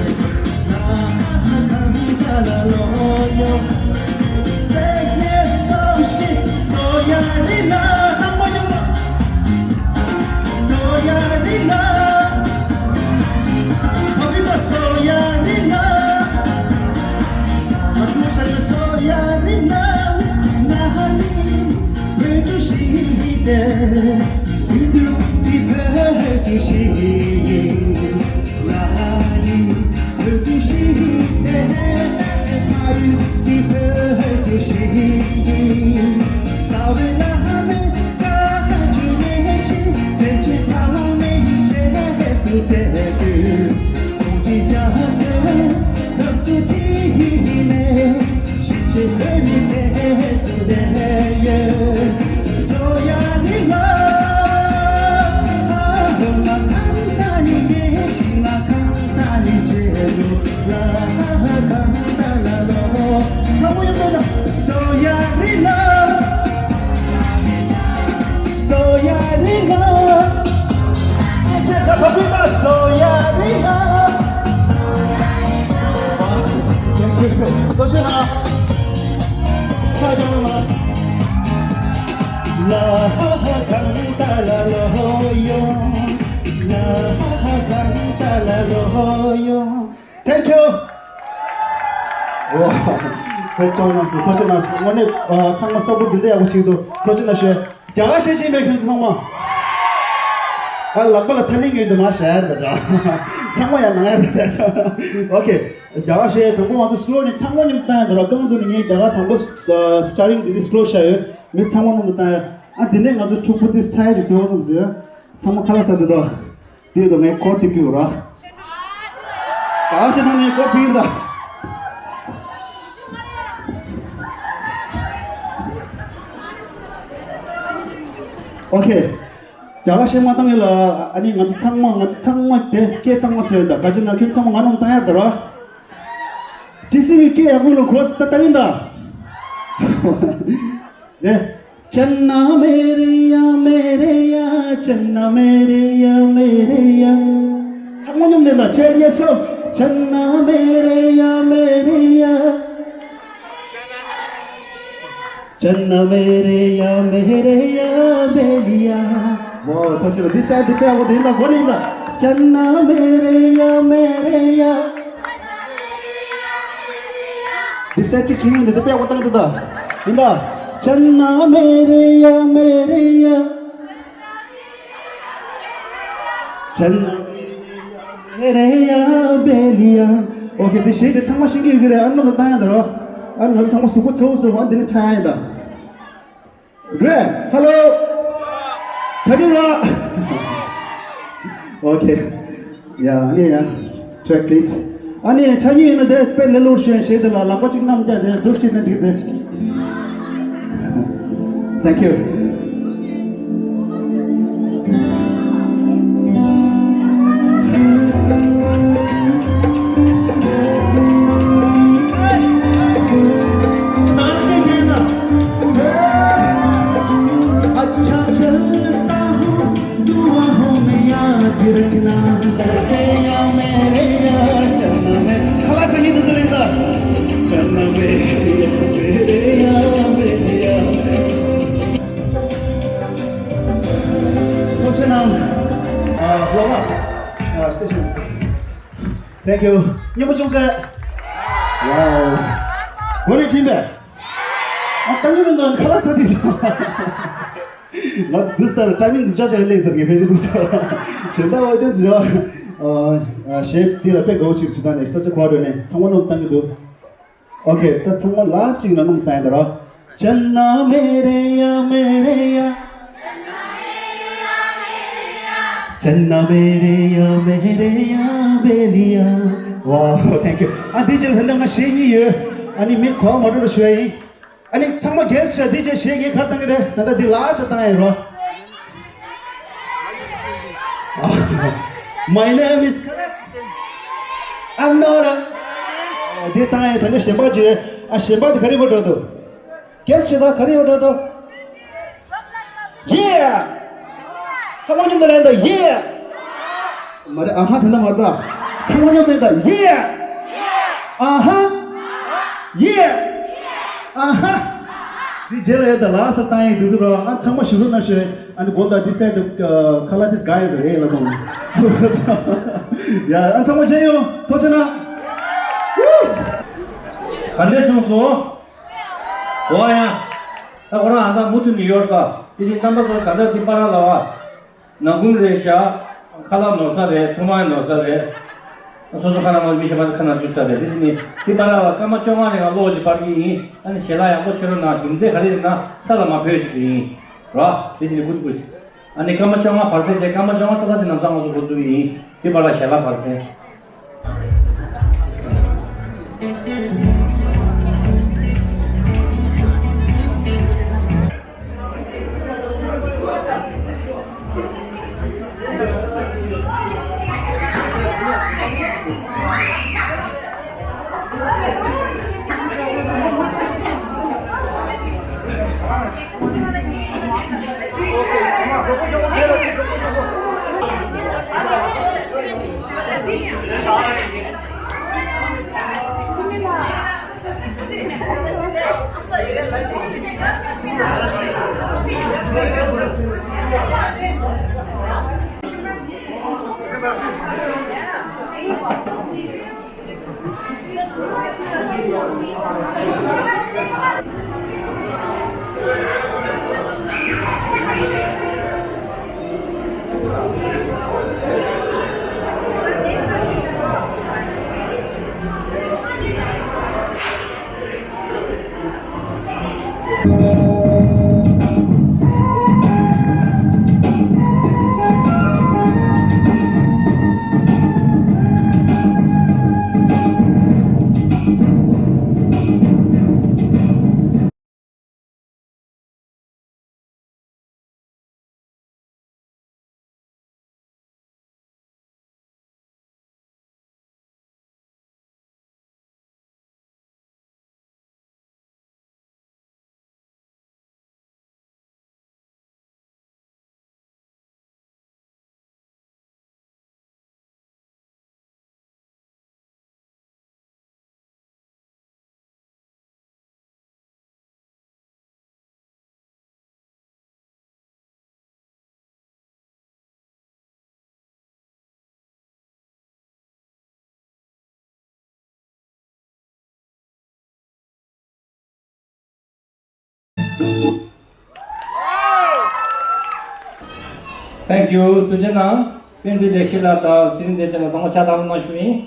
ང་གང་ལྟ་ལ་ལོ་ཡོ། Take this song shit. སོ་ཡ་རི་ལ། ཚང་མ་མཉམ་དུ། སོ་ཡ་རི་ལ། ཨ་བི་ད་སོ་ཡ་རི་ལ། ཨ་ཐུ་ཤ་ཡ་སོ་ཡ་རི་ལ། ང་ནི་བོད་ཆུ་ཞིག་སྟེ། བོད་ཆུ་ཞིག་ང་ནི་བོད་ཆུ་ཞིག་སྟེ། བོད་ཆུ་ཞིག་རྩ་བའི་བླ་མའི་བཀའ་བརྒྱུད་ནས་ཤི། Thank you. ཐུགས་རྗེ་གནང་སོང་། ཐུགས་རྗེ་གནང་སོང་། དངོས་གནས་ཨ་ཚང་མ་གསར་པ་འདི་འདྲ་ཡག་པོ་བྱེད་འདུག་ཐུགས་རྗེ་གནང་ཞུ། རྒྱ་གར་གཞས་ཤེས་མེད་ཁྱོད་ཚོ་ཚང་མ། ཨ་ལག་པ་ལ་ཐ་སྙད་ཡོད་འདུག་མ་བཤད་ད། ཚང་མ་ཡང་ནང་ཡ་ད། ཨོ་ཁེ། རྒྱ་གར་གཞས་དང་པོ་ང་ཚོ་སི་ལོ་ནས་ཚང་མ་མཉམ་དུ་བཏང་ཡ་འདུག་ར། རྐང་བཙུགས་ནས་ངས་རྒྱ་གར་དང་པོ་ས་ཊར་ཊིང་འདི་འདི་སི་ལོ་བཤད་ཡོད། མི་ཚང་མ་མཉམ་དུ་བཏང་ཡ། ཨ་འདི་ནས་ང་ཚོ་ཕྲུ་གུ་འདི་སི་ཊལ་ཅིག་བཟོ་བསམ་སོང་། ཚང་མ་ཁ་ལག་ཟ་འདི་དོ། འདི་དོ་ངས་སྐོར་འདི་ཕུལ་ར། ད་ཤེས་ཐང་ནས་སྐོར་ཕུལ་ད། ཨོ་ཁེ། རྒྱ་གར་གཞས་མ་བཏང་ཡོད་ལ། ཨ་ནི་ང་ཚོ་ཚང་མ་ང་ཚོ་ཚང་མ་དེ་སྐད་གཙང་མ་བཟོས་ཡོད་ད། ག་ཅི་ན་ཁྱོད་ཚང་མ་ང་རྣམས་བཏང་ཡ་ད་ར། ཏི་སི་བི་སྐད་ཡག་པོ་ལ་གོ་ས་ད་ལྟ་ཡིན་ད། དེ། चन्ना मेरे या मेरे या, चन्ना मेरे या मेरे या। ཚང་མ་མཉམ་དུ་ལ་ཆེ་ཉེ་སོ། चन्ना मेरे या मेरे या। चन्ना मेरे या मेरे या बेलिया। ཝའོ། ཐུགས་རྗེ་ཆེ། འདི་སའི་ཌི་དཔེ་ཡག་པོ་འདུག་ད། གོ་ནི་ད། चन्ना मेरे या मेरे या। འདི་སའི་གཅིག་ཤིང་འདི་དཔེ་ཡག་པོ་བཏང་འདུག་ད། ཡིན་ད། चन्ना मेरे या मेरे या। चन्ना मेरे या बेलिया। ཨོ་ཁེ། འདི་གཞས་དེ་ཚང་མ་ཤེས་ཀྱི་ཡོད་ཀྱི་རེད། ཨ་ནི་ལ་བཏང་ཡ་ད་རོ། ཨ་ནི་ང་ཚོ་ཚང་མ་གཟུགས་པོ་ཚ་བོ་བཟོས། ཨ་འདི་ནི་ཁྲ་ཡ་ཡིན་ད། རེད། ཧ་ལོ། ད་ནི་ར། ཨོ་ཁེ། ཡ་ཨ་ནི་ཡ། Track please. ཨ་ནི་ཆ་གཉིས་ཡིན་ན་དེ་དཔེ་ལེ་ལོར་ཤོད་ཤེས་དེ་ལ་ལག་པ་གཅིག་གནམ་རྒྱག་དེ་སྡུག་ཆེ་ན་འགྲིག་དེ། Thank you. अच्छा चलता हूँ, दुआओं में याद रखना। तेरे या मेरे या, चन्ना में। खलास संगीत तुलेंदा। चन्ना में, तेरे या मेरे या। ཐུགས་རྗེ་གནང་། ཨ། ལོ་མ། ཨ། སེ་ཤན། Thank you. མཉེས་པོ་བྱུང་ཟེར། Wow. གོ་ནས་ཕྱིན་པས། ཨ། ད་ནི་མི་འདུག་ཁ་ལག་ཟ་དེ། ང་འདི་ལྟར་ཊའི་མིང་འདུག་ཅག་ཅག་ལེན་ཟེར་གི་ཕེབས་ཀྱི་འདུག་ཟེར། གཞན་དག་འོ་དེ་ཟེར། ཨ། ཨ། གཞས་འདི་ལ་དཔེ་དགའ་བོ་ཅིག་ཇི་ལྟར་ནས་ས་ཆ་གོ་བ་འགྲོ་ནས་ཚང་མ་རྣམས་བཏང་གི་འདུག་ཨོ་ཁེ། ད་ཚང་མ་ལ་གཅིག་ན་རྣམས་བཏང་ཡ་ད་ར། चन्ना मेरे या मेरे या। चन्ना मेरे या मेरे या बेलिया। Wow, thank you. ཨ། འདི་ཅི་ལྷན་དུ་ང་གཞས་གཉིས་ཡོད། ཨ་ནི་མི་གོ་མ་འགྲོ་རུ་ཞུ་ཡ་ཡིན། ཨ་ནི་ཚང་མ་གས་བྱ། འདི་ཅི་གཞས་ངས་གར་བཏང་གི་རེད། ད་ལྟ་འདི་ལ་ས་བཏང་ཡ་རོ། My name is I'm not a འདི་བཏང་ཡ། ད་ནི་གཞན་པ་ཅི། ཨ། གཞན་པ་དེ་ག་རེ་བ་འགྲོ་འདུག་གས་བྱེད་ད་ག་རེ་བ་འགྲོ་འདུག Yeah. ཚང་མ་མཉམ་དུ་ལེན་ད། Yeah. མ་རེད། ཨ་ཧ་དེ་འདྲ་མ་རེད་ད། ཚང་མ་མཉམ་དུ་ལེན་ད། Yeah. ཨ་ཧ། Yeah. ཨ་ཧ། འདི་རྗེས་ལ་ཡོད་ད། ལ་ས་བཏང་ཡིན་འདི་ཚོ་ར། ཨ། ཚང་མ་ཞུ་རོགས་གནང་ཞུ། ཨ་ནི་དགོངས་དག་འདི་སའི་ཌི་ཁ་ལག་འདི་ག་ཡིན་ཟེར་ཨེ་ལ་དང་། ཡ། ཨ། ཚང་མ་མཇལ་ཡོང་། ཐུགས་རྗེ་གནང་། ག་འདྲས་བྱུང་སོང་། ཝ་ཡ། ད་ཁོ་རང་ཨ་ད་མུ་མཐུད་ནས་ཡོད་ད། དེ་བཞིན་རྣམ་པ་ཚོ་ད་ལྟ་འདི་པ་ར་ལ་བ། ནང་ཁུལ་རེད་ཤག་ཁ་ལག་ནོར་ས་རེད། ཐུར་མ་ནོར་ས་རེད། སོ་སོ་ཁ་ནང་མ་མི་གཞན་པ་ཁ་ནང་བཅུག་ས་རེད། དེ་བཞིན་ནི་འདི་པ་ར་ལ་སྐར་མ་བཅོ་ལྔ་རིང་ང་གློག་ཅིག་སྤར་གྱི་ཡིན། ཨ་ནི་ཞལ་ལག་ཡག་པོ་མཆོད་རོགས་གནང་། རྒྱུ་མཚན་ག་རེ་ཡིན་ན་ས་ལ་མ་ཕོད་ཅིག་ཡིན་ར། དེ་བཞིན་ནི་ཀུ་ཀུ་ཅིག་ཨ་ནི་སྐར་མ་བཅོ་ལྔ་བར་ཚད་བྱས། སྐར་མ་བཅོ་ལྔ་ཏག་ཏག་ཅིག་ལམ་སང་ང་ཚོ་འགོ་འཛུགས་ཡིན། འདི་པ་ར་ཞལ་ལག་བར་གསེང་། Thank you. ཐུགས་རྗེ་གནང་། བསྟན་འཛིན་ལེགས་བཤད་ལགས་དང་ཚེ་རིང་བདེ་ཆེན་ལགས་ཚང་མ་ཕྱག་ཐལ་མོ་ཞུ་ཡིན།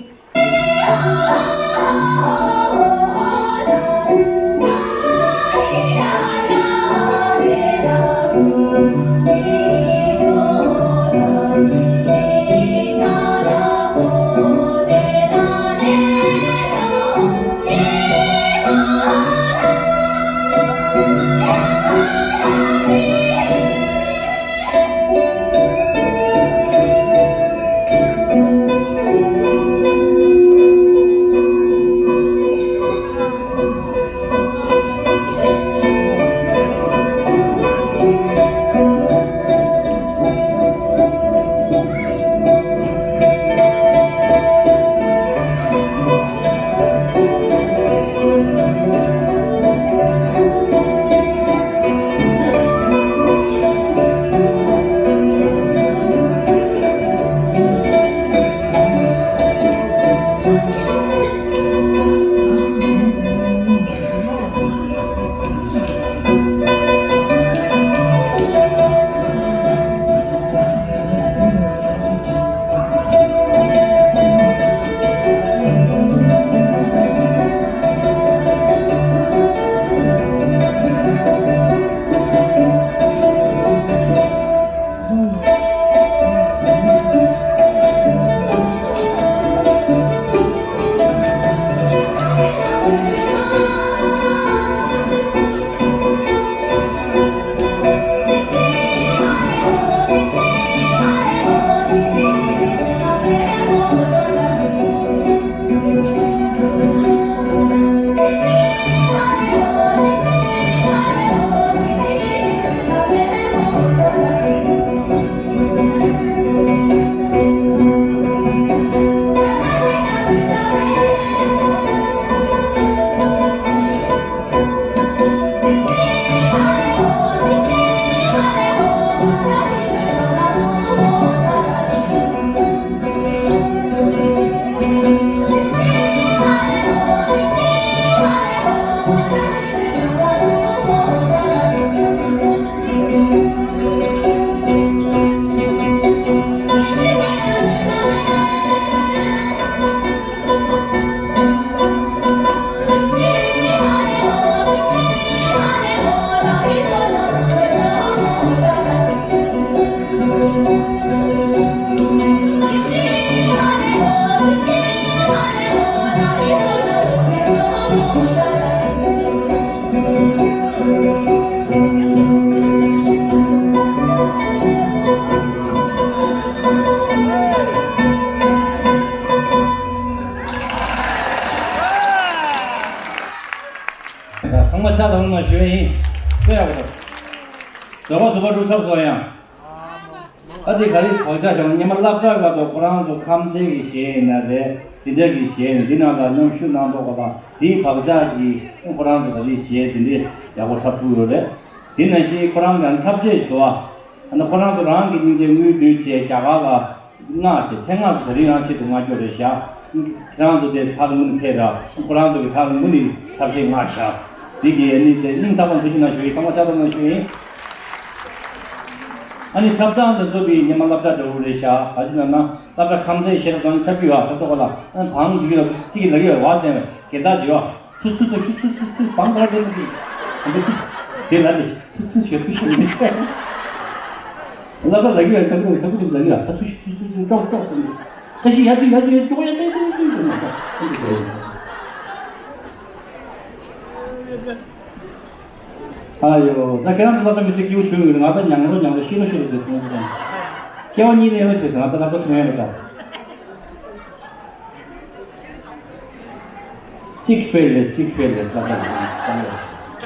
ཚང་མ་ཕྱག་དང་ལུང་མ་ཞུ་ཡ་ཡིན། ཚེ་ཡག་པོ། ཟླ་བ་བཟོ་པ་འགྲུབ་ཐབས་སོ་ཡང་། ཨ་དེ་ག་རེ་བག་ཆགས་བཞག་སྔོན་མ་སློབ་གྲྭ་བར་དུ་ཁོ་རང་ཚོ་ཁམས་ཚན་གྱི་གཞས་ཡིན་ན་རེད། འཛིན་གྲྭ་གི་གཞས་ཡིན་འདི་ནང་ལ་མཉམ་ཞུགས་གནང་མདོག་ག་དང་དེའི་བག་ཆགས་ཀྱིས་ཁོ་རང་ཚོ་ག་རེ་གཞས་དེ་འདྲས་ཡག་པོ་འཁྲབ་ཐུབ་ཡོད་རེད། དེ་ནང་བཞིན་ཁོ་རང་གི་འཁྲབ་ཆས་ཤིག་འདུག་ཨ། ཨ་ནི་ཁོ་རང་ཚོ་རང་གི་སྙིང་རྗེ་དངུལ་བསྡུས་བྱས་རྒྱ་གར་ལ་མངགས་བྱས། ཚེ་སྔ་ཚོ་དེ་རིང་རང་ཆེད་དུ་མངགས་རྒྱུ་རེད་བཞག་ཁྱེད་རང་ཚོ་དེ་ཕར་དངུལ་འཕེལ་ར། ཁོ་རང་ཚོ་གི་ཕར་དངུལ་ནི་འཁྲབ་ཆས་མངགས་བཞག་འདི་གི་ཨ་ནི་དེ་སྙིང་ཐག་པ་ཐུགས་རྗེ་གནང་ཞུ་ཡིན། ཚང་མ་ཕྱག་ཐོག་གནང་ཞུ་ཡིན། ཨ་ནི་འཁྲབ་སྟངས་དང་ཚོགས་པའི་ཉི་མ་སློབ་གྲྭ་འདྲ་བོ་རེད་བཞག་ག་ཅི་ལབ་ན། སློབ་གྲྭ་ཁམས་ཚན་ཤེས་རབ་དང་འཁྲབ་ཀྱི་ཡོད། འཁྲབ་ཐོག་ལ་ཨ་བང་འདི་གི་ལ་གཅིག་གི་ལ་གི་བ་ཟེར་བའི་གེ་ད་ཅི་ཡོད། ཚུ་ཚུ་ཚུ་ཚུ་ཚུ་ཚུ་བང་ག་རེ་ལ་གི་དེ་ལ་ལས་ཚུ་ཚུ་ཞེ་ཚུ་ཞེ་མི་ཚེ། སློབ་གྲྭ་ལ་གི་ཡོད། ཐབ་ཀུ་ཐབ་ཀུ་ཐུབ་ལ་གི་ཡོད། ཚ་ཚུ་ཞེ་ཚུ་ཚུ་ཚུ་ཀྱོག་ཀྱོག་སོང་གི་ད་ཤི་ཡ་ཚུ་ཡ་ཚུ་ཡ་ཀྱོག་ཡ་ཚུ་ཚུ་ཚུ་ཚུ་ཚུ། ཨ་ཡོ། ད་ཁྱེད་རང་ཚོ་སློབ་གྲྭ་མི་ཚེ་སྐྱིད་པོ་བྱུང་ཡོད་རེད། ང་ད་ཉང་རོ་ཉང་རོ་ཤི་རོ་ཤི་རོ་ཟེར་སོང་ཙང་། སྐྱེ་བ་གཉིས་ལེན་རོགས་བྱེད་ཟེར། ང་ད་སློབ་གྲྭ་ཐོན་ཡོད་རེད་ད། གཅིག་ཧྥེ་ལེས་གཅིག་ཧྥེ་ལེས་ལབ་པ་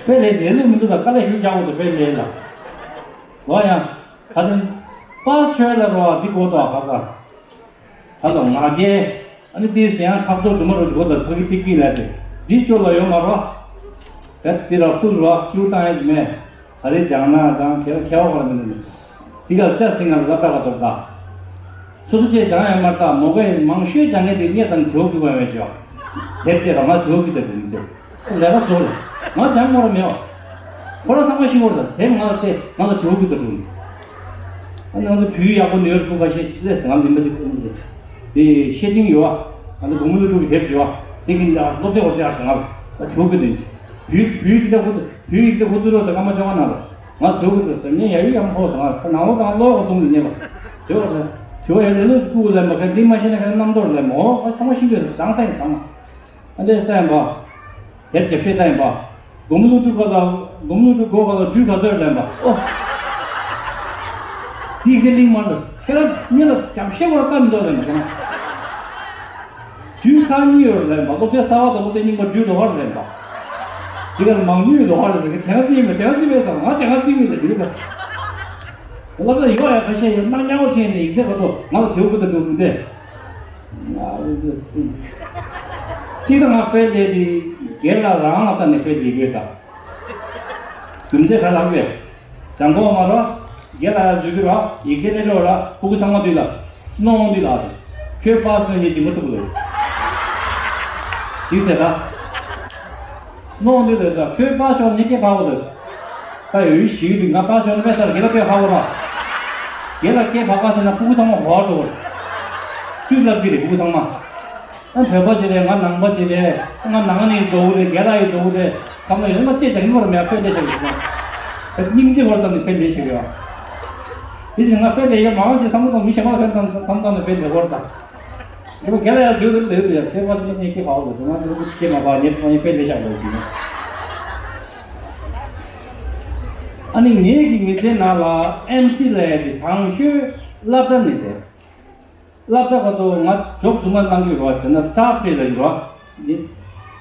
ཧྥེ་ལེས་ལས་ལུགས་མི་འདུག་ད་དཀའ་ལས་ཞུ་རྒྱག་འོ་ད་ཧྥེ་ལེས་ལ། ལོ་ཡང་ཁ་ཅན་པ་ཆོས་ལ་རོ་བ་འདི་གོ་ཏོ་ཁ་ཁ། ད་ལོ་ང་རྒྱལ། ཨ་ནི་དེའི་ཟེར་ཡང་འཁྲབ་ཐོག་དུ་མ་རུ་འཇུག་དང་ཕ་གི་ཏིག་ཏིག་ལས་དེ་འདི་ཅོ་ལ་ཡོང་མ་རོ། བེད་དེ་ར་ཧྥུལ་རོ་ཀིའུ་བཏང་ཡ་མེད། ག་རེ་སྦྱང་ན་སྦྱང་ཁེ་ཁེ་བ་ག་ར་མི་འདུག་དེ་ག་ལྕགས་སྲིང་ང་ལ་ལབ་པ་ག་ཐོབ་ད། སོ་སོ་ཆེད་སྦྱང་ཡ་མ་ལྟ་མོ་གའི་མང་ཤོས་སྦྱང་མཁན་དེ་སྙེ་དང་བྲེའུ་གི་བ་མེད་ཅོ། དེབ་དེ་ར་ང་བྲེའུ་གི་དེ་འདུག་མི་འདུག་ལས་ཀ་ཚོ་ལ་ང་སྦྱང་མོ་ར་མེད་བ། ཁོ་ར་ཚང་མ་ཤི་མོ་ར་དེབ་ང་ལ་དེ་ང་ལ་བྲེའུ་གི་དེ་འདུག་ཨ་ནི་ང་ཚོ་བོད་ཡག་པོ་ནུས་ཡོད་ཁུ་ཁ་ཤས་ཤིག་ལས་ང་ལ་མི་འདུག་ཁུ་འདུག་དེ་ཤེས་ཅིང་ཡོད་བ། ང་ཚོ་དགོང་མོ་ལོ་དྲུག་གི་དེབ་བྲིས་བ། དེ་གིན་ལ་སློབ་དེབ་བར་དེ་ཨ་ང་ལ་བྲེའུ་གི་དེ་འདུག་བོད་བོད་ཡིག་དེ་ཁུ་བོད་ཡིག་དེ་ཁུ་ཚུར་རོ་དེ་ཀ་མ་ཅོ་ང་ན་ལ། ང་དྲི་བ་དེ་ཟེར་ནས་ཡ་ཡུལ་ཡང་ཕོག་སོང་ང་ནང་ལོགས་དང་ལོགས་གཏོང་དུ་ཉེ་བ། དྲི་བ་དྲི་བ་ཡ་ལེ་ལོ་ཅིག་ཀུ་ལེན་པ་ཁ་འདི་མ་ཤེས་ན་ཁ་རྣམ་རྟོག་ལེན་པ་འོ་ཨ་ཚང་མ་ཤེས་འདོད་ཟང་ཚ་ཡིན་ཚང་མ། ཨ་འདྲས་ལྟ་ཡིན་པ། དེབ་རྒྱབ་ཤེས་ལྟ་ཡིན་པ། དགོང་མོ་ལོ་དྲུག་ག་ལ་དགོང་མོ་ལོ་དྲུག་གོ་ག་ལ་འགྲུལ་ག་ཚོད་ལེན་པ་ཨོ། འདི་ཁས་ལིང་མ་འདུག་ཁྱེད་རང་གཉིས་ལ་རྒྱབ་ཤེས་བར་བཀའ་མི་འདུག་ལེན་པ་ཁྱེད་རང་། རྒྱུད་ཁག་གཉིས་ཡོད་ལབ་མ་སློབ་གྲྭའི་གསར་བ་དང་སློབ་གྲྭའི་རྙིང་པ་རྒྱུད་ལོགས་ཀར་ལབ་པ། འདི་གར་མང་ཉུང་ལོགས་ཀར་ལབ་པ་དྲན་ག་རྩིས་མེད་དྲན་ག་རྩིས་མེད་ཟེར་ང་དྲན་ག་རྩིས་མེད་ལ་འདི་ག་ལབ་ལ་ཡོད་ཡ་ཁ་ཤས་ཡོད་སྣང་ཉག་པོ་ཆེ་ནས་ཡིག་ཚད་ག་ཏོ་ང་ལ་དྲེའུ་ཀུ་ད་འགྲོ་གི་འདི། ང་རེ་རེ་སྲིད། གཅིག་ད་ང་ཧྥེ་ལེ་དེ་རྒན་ལགས་རང་ལ་ལྟ་ནས་ཧྥེ་ལེ་ཡོད་ད། རྒྱུ་མཚན་ག་ལ་བས། ལྗང་གོ་མ་རོ། རྒན་ལ་ཡ་འཇུ་གི་རོ། ཡི་གེ་ལེ་རོ་ར་ཕུ་གུ་ཚང་མ་དུས་ལ། སུ་ནོ་འོང་དུས་ལ། ཁྱོད་པ་སུ་ནོ་ཉེ་ཅིག་མ་ཐུབ་ལོ། དེ་ཟེར་ད། སུ་ནོ་འོང་དུས་ལ་ད་ཁྱོད་པ་ཤོར་ཉེ་སྐད་ཕ་བོ་ལ། ད་ཡོད་ཡུལ་ཞིག་དུས་ང་པ་ཤོར་ན་པེ་སར་རྒན་ལ་སྐད་ཕ་བོ་ར། རྒན་ལ་སྐད་ཕ་ཁ་ཟེར་ན་ཕུ་གུ་ཚང་མ་ཧོ་འགྲོ། ཚུལ་ལབ་ཀྱི་རེད་ཕུ་གུ་ཚང་མ། ཨ་བོད་པ་ཅིག་རེད། ང་ནང་པ་ཅིག་རེད། ང་ནང་ནས་འགྲོ་གི་རེད། རྒན་ལགས་ཡི་འགྲོ་གི་རེད། ཚང་མ་ཡོད་ན་ཅེས་ཀྱང་མི་བར་མེད་པ་ལས་བྱ་ཡོད། སྙིང་རྗེ་བར་དང་ནི་ཕན་ལས་བྱ་ཡོད། དེ་བཞིན་ང་ཕན་ལས་ཡོད་མང་ཆེ་བསམ་བློ་དང་མི་གཞན་པ་ཕན་དང་བསམ་བློ་ནི་ཕན་ལས་བར་དང་། རྒན་ལགས་ཡར་འགྲོ་གི་རེད་ཡོད་ཡོད་ཕན་པ་ཅི་ལ་ཉེ་ཁེ་བའོ་རེད། ང་འགྲོ་གི་ཁེ་མ་བ་ཉེ་ཕན་ལས་བྱ་བ་ཡོད། ཨ་ནི་ངེད་ཀྱི་མི་ཚེ་ནང་ལ་ཨེམ་སི་ལ་ཡ་དེ་དང་ཤོས་སློབ་གྲྭ་ནས་དེ། སློབ་གྲྭ་ཁ་ཐོག་ང་ཇོབ་རྫུན་མ་གནང་གི་རོ་དེ་ན་སི་ཊཱཕ་རེད་ལ་ཡོད་རོ།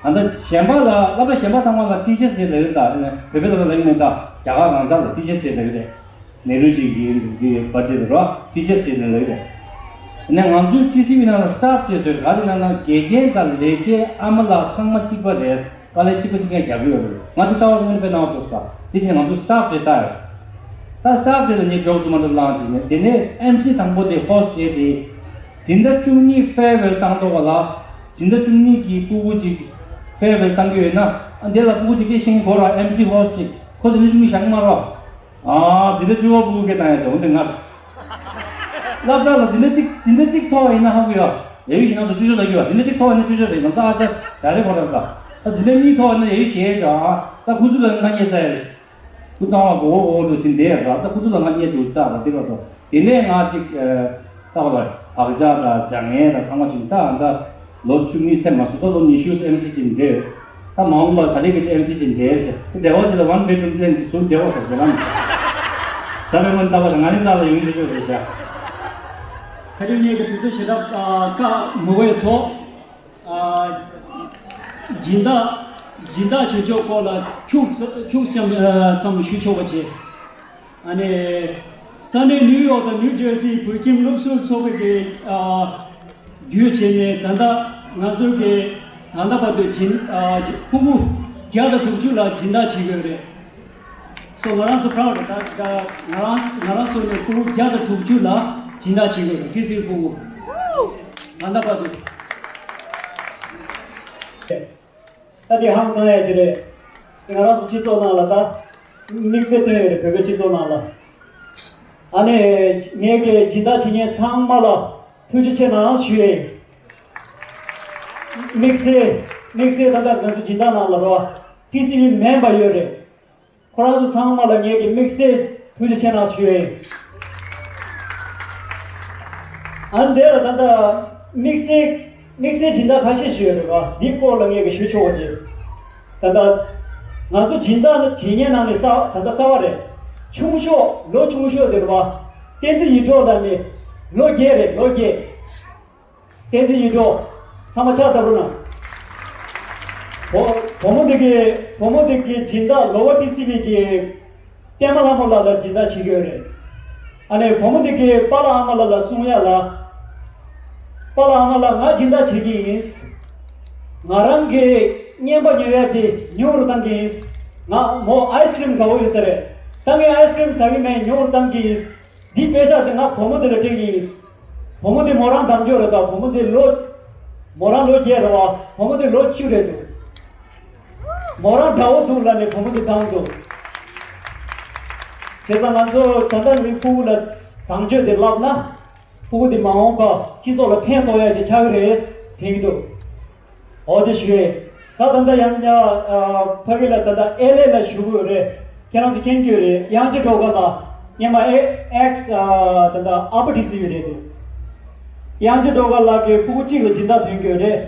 ཨ་ད་གཞན་པ་ལ་སློབ་གྲྭ་གཞན་པ་ཚང་མ་ལ་ཊི་ཅར་ཟེར་ལ་ཡོད་ད། བོད་པའི་སློབ་གྲྭ་ལ་ཡིན་མེད་ད་རྒྱ་གར་གང་ཟག་ལ་ཊི་ཅར་ཟེར་ལ་ཡོད་རེད། ནེ་རུ་ཇི་གི་འདི་པར་ཏི་ལ་རོ་ཊི་ཅར་ཟེར་ལ་ཡོད་རེད། ནས་ང་ཚོའི་ཊི་སི་ཝི་ནང་ལ་སི་ཊཱཕ་ཅེས་ཟེར་ག་རེ་ན་ན་དགེ་རྒན་དང་ལས་བྱེད་ཨ་མ་ལགས་ཚང་མ་གཅིག་པ་རེད། དཀའ་ལས་གཅིག་པ་གཅིག་རྐྱང་རྒྱབ་ཡོད་རེད། ང་འདི་ལྟ་བ་དངོས་གནས་དཔེ་སྣང་བ་འགྲོ་སོང་། དེ་བཞིན་ང་ཚོ་སི་ཊཱཕ་དེ་ལྟ་ཡོད། ད་སི་ཊཱཕ་དེ་ལ་ངས་ཇོབ་རྫུན་མ་འདྲ་བླངས་བྱས་ནས་དེ་ནས་ཨེམ་སི་དང་པོ་དེ་ཧོ་སི་ཊི་བྱས་ཏེ། འཛིན་གྲྭ་བཅུ་གཉིས་ཕེར་ཝེལ་བཏང་ཐོག་ལ། འཛིན་གྲྭ་བཅུ་གཉིས་ཀྱི་ཕྲུ་གུ་ཅིག་ཕེར་ཝེལ་བཏང་གི་ཡོད་ན། ཨ་འདི་ལ་ཕྲུ་གུ་ཅིག་སྐད་ཤེས་ཀྱི་གོ་ར་ཨེམ་སི་ཧོ་སི་ཊི་ཅིག་ཁོ་ཚོ་ནི་བཅུ་གཉིས་བཞག་གི་མ་རོགས། ཨ་འཛིན་གྲྭ་བཅུ་པ་ཕྲུ་གུ་སྐད་བཏང་ཡ་ཅིག་འོན་ཏེ་ང་། སློབ་གྲྭ་ལ་འཛིན་གྲྭ་གཅིག་འཛིན་གྲྭ་གཅིག་མཐོ་བ་ཡིན་ན་ཧ་གོ་ཡོད། ཡ་ཡུལ་ཞིག་ནང་དུ་བཅུ་བཅུ་ལ་གྱུར་བ་འཛིན་གྲྭ་གཅིག་མཐོ་བ་ཡིན་ན་བཅུ་བཅུ་རེད། ང་ཚོ་ཨ་ཅག་ཡ་རེ་གོ་ར་ལ། ད་འཛིན་གྲྭ་གཉིས་མཐོ་བ་ཡིན་ན་ཡ་ཡུལ་ཞེ་ཡོད་ཀྱང་ཨ་ད་ཁུ་ཚུར་ལ་ང་རྙེད་ཚར་ཡ་རེད། ཁུ་ཚང་བ་གོ་བོ་གོ་བོ་འགྲོ་ཕྱིན་བསྡད་ཡ་ར་ད་ཁུ་ཚུར་ལ་ང་རྙེད་འདུག་ཙག་ར་དེ་ར་དོ། དེ་ནས་ང་ཅིག་ལྟ་བ་ལ་བག་ཆགས་དང་སྦྱང་ཡས་དང་ཚང་མ་ཅིག་ད་ཨ་ད། ལོ་བཅུ་གཉིས་ཚད་མ་སོང་ད་ལོ་ཉི་ཤུ་ཨེམ་སི་ཅིག་འདེབས། ད་མ་འོངས་པ་ག་རེ་གི་ཨེམ་སི་ཅིག་འདེབས་ཟེར། ད་སྡེ་བ་ཅིག་ལ་ཝན་བེད་རུམ་ཕླེན་དེ་ཚུར་སྡེ་བ་ཟེར་ཟེར་ལ་ནི། ས་བོན་མ་ལྟ་བ་ལ་ང་ནི་ལྟ་ལ་ཡོང་ཞེས་ཞོག་ཟེར་བྱ། ད་རིང་ངས་ཀྱི་དུས་ཚོད་ཞེ་དྲག་བཀག་མི་དགོས་ཐོག་སྦྱིན་བདག་སྦྱིན་བདག་བྱེད་ཕྱོགས་སྐོར་ལ་ཁྱུག་ཁྱུག་ཙམ་ཙམ་ཞུ་ཆོག་པ་བྱེད། ཨ་ནི། ས་གནས་ནིའུ་ཡོག་དང་ནིའུ་ཇར་སིའི་བོད་ཁྱིམ་སློབ་ཟུར་ཚོགས་པའི་གི་ཨ་བརྒྱུད་བྱས་ནས་ད་ལྟ་ང་ཚོ་གི་ད་ལྟ་བར་དུ་སྦྱིན་ཨ་ཕྲུ་གུ་བརྒྱ་དང་དྲུག་ཅུ་ལ་སྦྱིན་བདག་བྱེད་དགོས་རེད། སོ་ང་རང་ཚོ་proud ད་ད་ང་རང་ང་རང་ཚོ་ནས་ཕྲུ་གུ་བརྒྱ་དང་དྲུག་ཅུ་ལ་སྦྱིན་བདག་བྱེད་དགོས་རེད། ཊི་སི་ཝི་ཕྲུ་གུ་ད་ལྟ་བར་དུ། ད་དེ་ཧང་སང་ཡ་ཅིག་རེད། ང་རང་ཚོ་སྤྱི་ཚོགས་ནང་ལ་ད་མིག་དཔེ་སྟོན་ཡོད་རེད། བོད་པའི་སྤྱི་ཚོགས་ནང་ལ། ཨ་ནི་ངས་ཀྱི་སྦྱིན་བདག་བྱེད་མཁན་ཚང་མ་ལ་ཐུགས་རྗེ་ཆེ་གནང་ཞུ་ཡས། དམིགས་བསལ་དམིགས་བསལ་ད་ལྟ་ང་ཚོ་སྦྱིན་བདག་ནང་ལ་རོ་ཊི་སི་ཝི་མེམ་བར་ཡོད་རེད། ཁོ་རང་ཚོ་ཚང་མ་ལ་ངས་ཀྱི་དམིགས་བསལ་ཐུགས་རྗེ་ཆེ་གནང་ཞུ་ཡས། ཨ་ནི་དེ་ལ་ད་ལྟ་དམིགས་བསལ་དམིགས་བསལ་སྦྱིན་བདག་ཁ་ཤས་ཞུ་ཡོད་རེད་བ། འདིའི་སྐོར་ལ་ངས་ཀྱི་ཞུ་ཆོག་པ་ཅིག་ད་ལྟ་ང་ཚོ་སྦྱིན་བདག་ནི་བྱེད་མཁན་ནང་ནས་གསར་ད་ལྟ་གསར་བ་རེད། ཆུང་ཤོས་ལོ་ཆུང་ཤོས་དེ་རེད་བ། བསྟན་འཛིན་ཡིད་འཕྲོག་ལགས་ནི་ལོ་བརྒྱད་རེད། ལོ་བརྒྱད། བསྟན་འཛིན་ཡིད་འཕྲོག་ཚང་མ་ཕྱག་བརྡབ་རོགས་གནང་། བུ་བུ་མོ་འདི་གི་བུ་མོ་འདི་གི་སྦྱིན་བདག་ལོ་བ་ཊི་སི་ཝི་གི་པད་མ་ལྷ་མོ་ལགས་ལ་སྦྱིན་བདག་བྱེད་ཀྱི་ཡོད་རེད། ཨ་ནི་བུ་མོ་འདི་གི་པཱ་ལགས་ཨ་མ་ལགས་ལ་གསུང་ཡ་ལ། པཱ་ལགས་ཨ་མ་ལགས་ང་སྦྱིན་བདག་བྱེད་ཀྱི་ཡིན། ང་རང་གི་རྔན་པ་ཉོ་ཡ་དེ་ཉུང་རུ་བཏང་གི་ཡིན། ང་མོ་ཨའི་སི་ཀྲིམ་དགའ་བོ་ཡོད་ས་རེད། ད་ངས་ཨའི་སི་ཀྲིམ་ཟ་གི་མེད། ཉུང་རུ་བཏང་གི་ཡིན། འདི་པེ་ཤག་དེ་ང་བུ་མོ་དེ་ལ་སྤྲད་ཀྱི་ཡིན། བུ་མོ་དེ་མོ་རང་འདང་རྒྱུ་རེད་ད། བུ་མོ་དེ་ལོ། མོ་རང་ལོ་བརྒྱད་རེད་བ། བུ་མོ་དེ་ལོ་བཅུ་རེད་འདུག་མོ་རང་འདྲ་བོ་འདུག་ལབ་ནས་བུ་མོ་དེ་འདང་འདུག་བྱས་ཙང་ང་ཚོ་ད་ལྟ་ནི་ཕྲུ་གུ་ལ་བཟང་སྤྱོད་དེ་བསླབ་ན། ཕྲུ་གུ་དེ་མ་འོངས་པ་སྤྱི་ཚོགས་ལ་ཕན་ཐོགས་ཡ་ཞིག་ཆགས་ཀྱི་རེད་དྲན་གྱི་འདུག་འོ་དེ་ཞུ་ཡས། ད་ད་ལྟ་ཡང་ཡ་ཕ་གི་ལ་ད་ལྟ་ཨེ་ལེ་ལ་བཞུགས་ཡོད་རེད། ཁྱེད་རང་ཚོ་མཁྱེན་གྱི་ཡོད་རེད། དབྱངས་ཅན་སྒྲོལ་དཀར་ལགས་སྔོན་མ་ཨེ་ཨེག་སི་ད་ལྟ་ཨ་པ་ཊི་སི་ཝི་རེད་འདུག་དབྱངས་ཅན་སྒྲོལ་དཀར་ལགས་ཀྱིས་ཕྲུ་གུ་གཅིག་ལ་སྦྱིན་བདག་ཐོན་གྱི་ཡོད་རེད།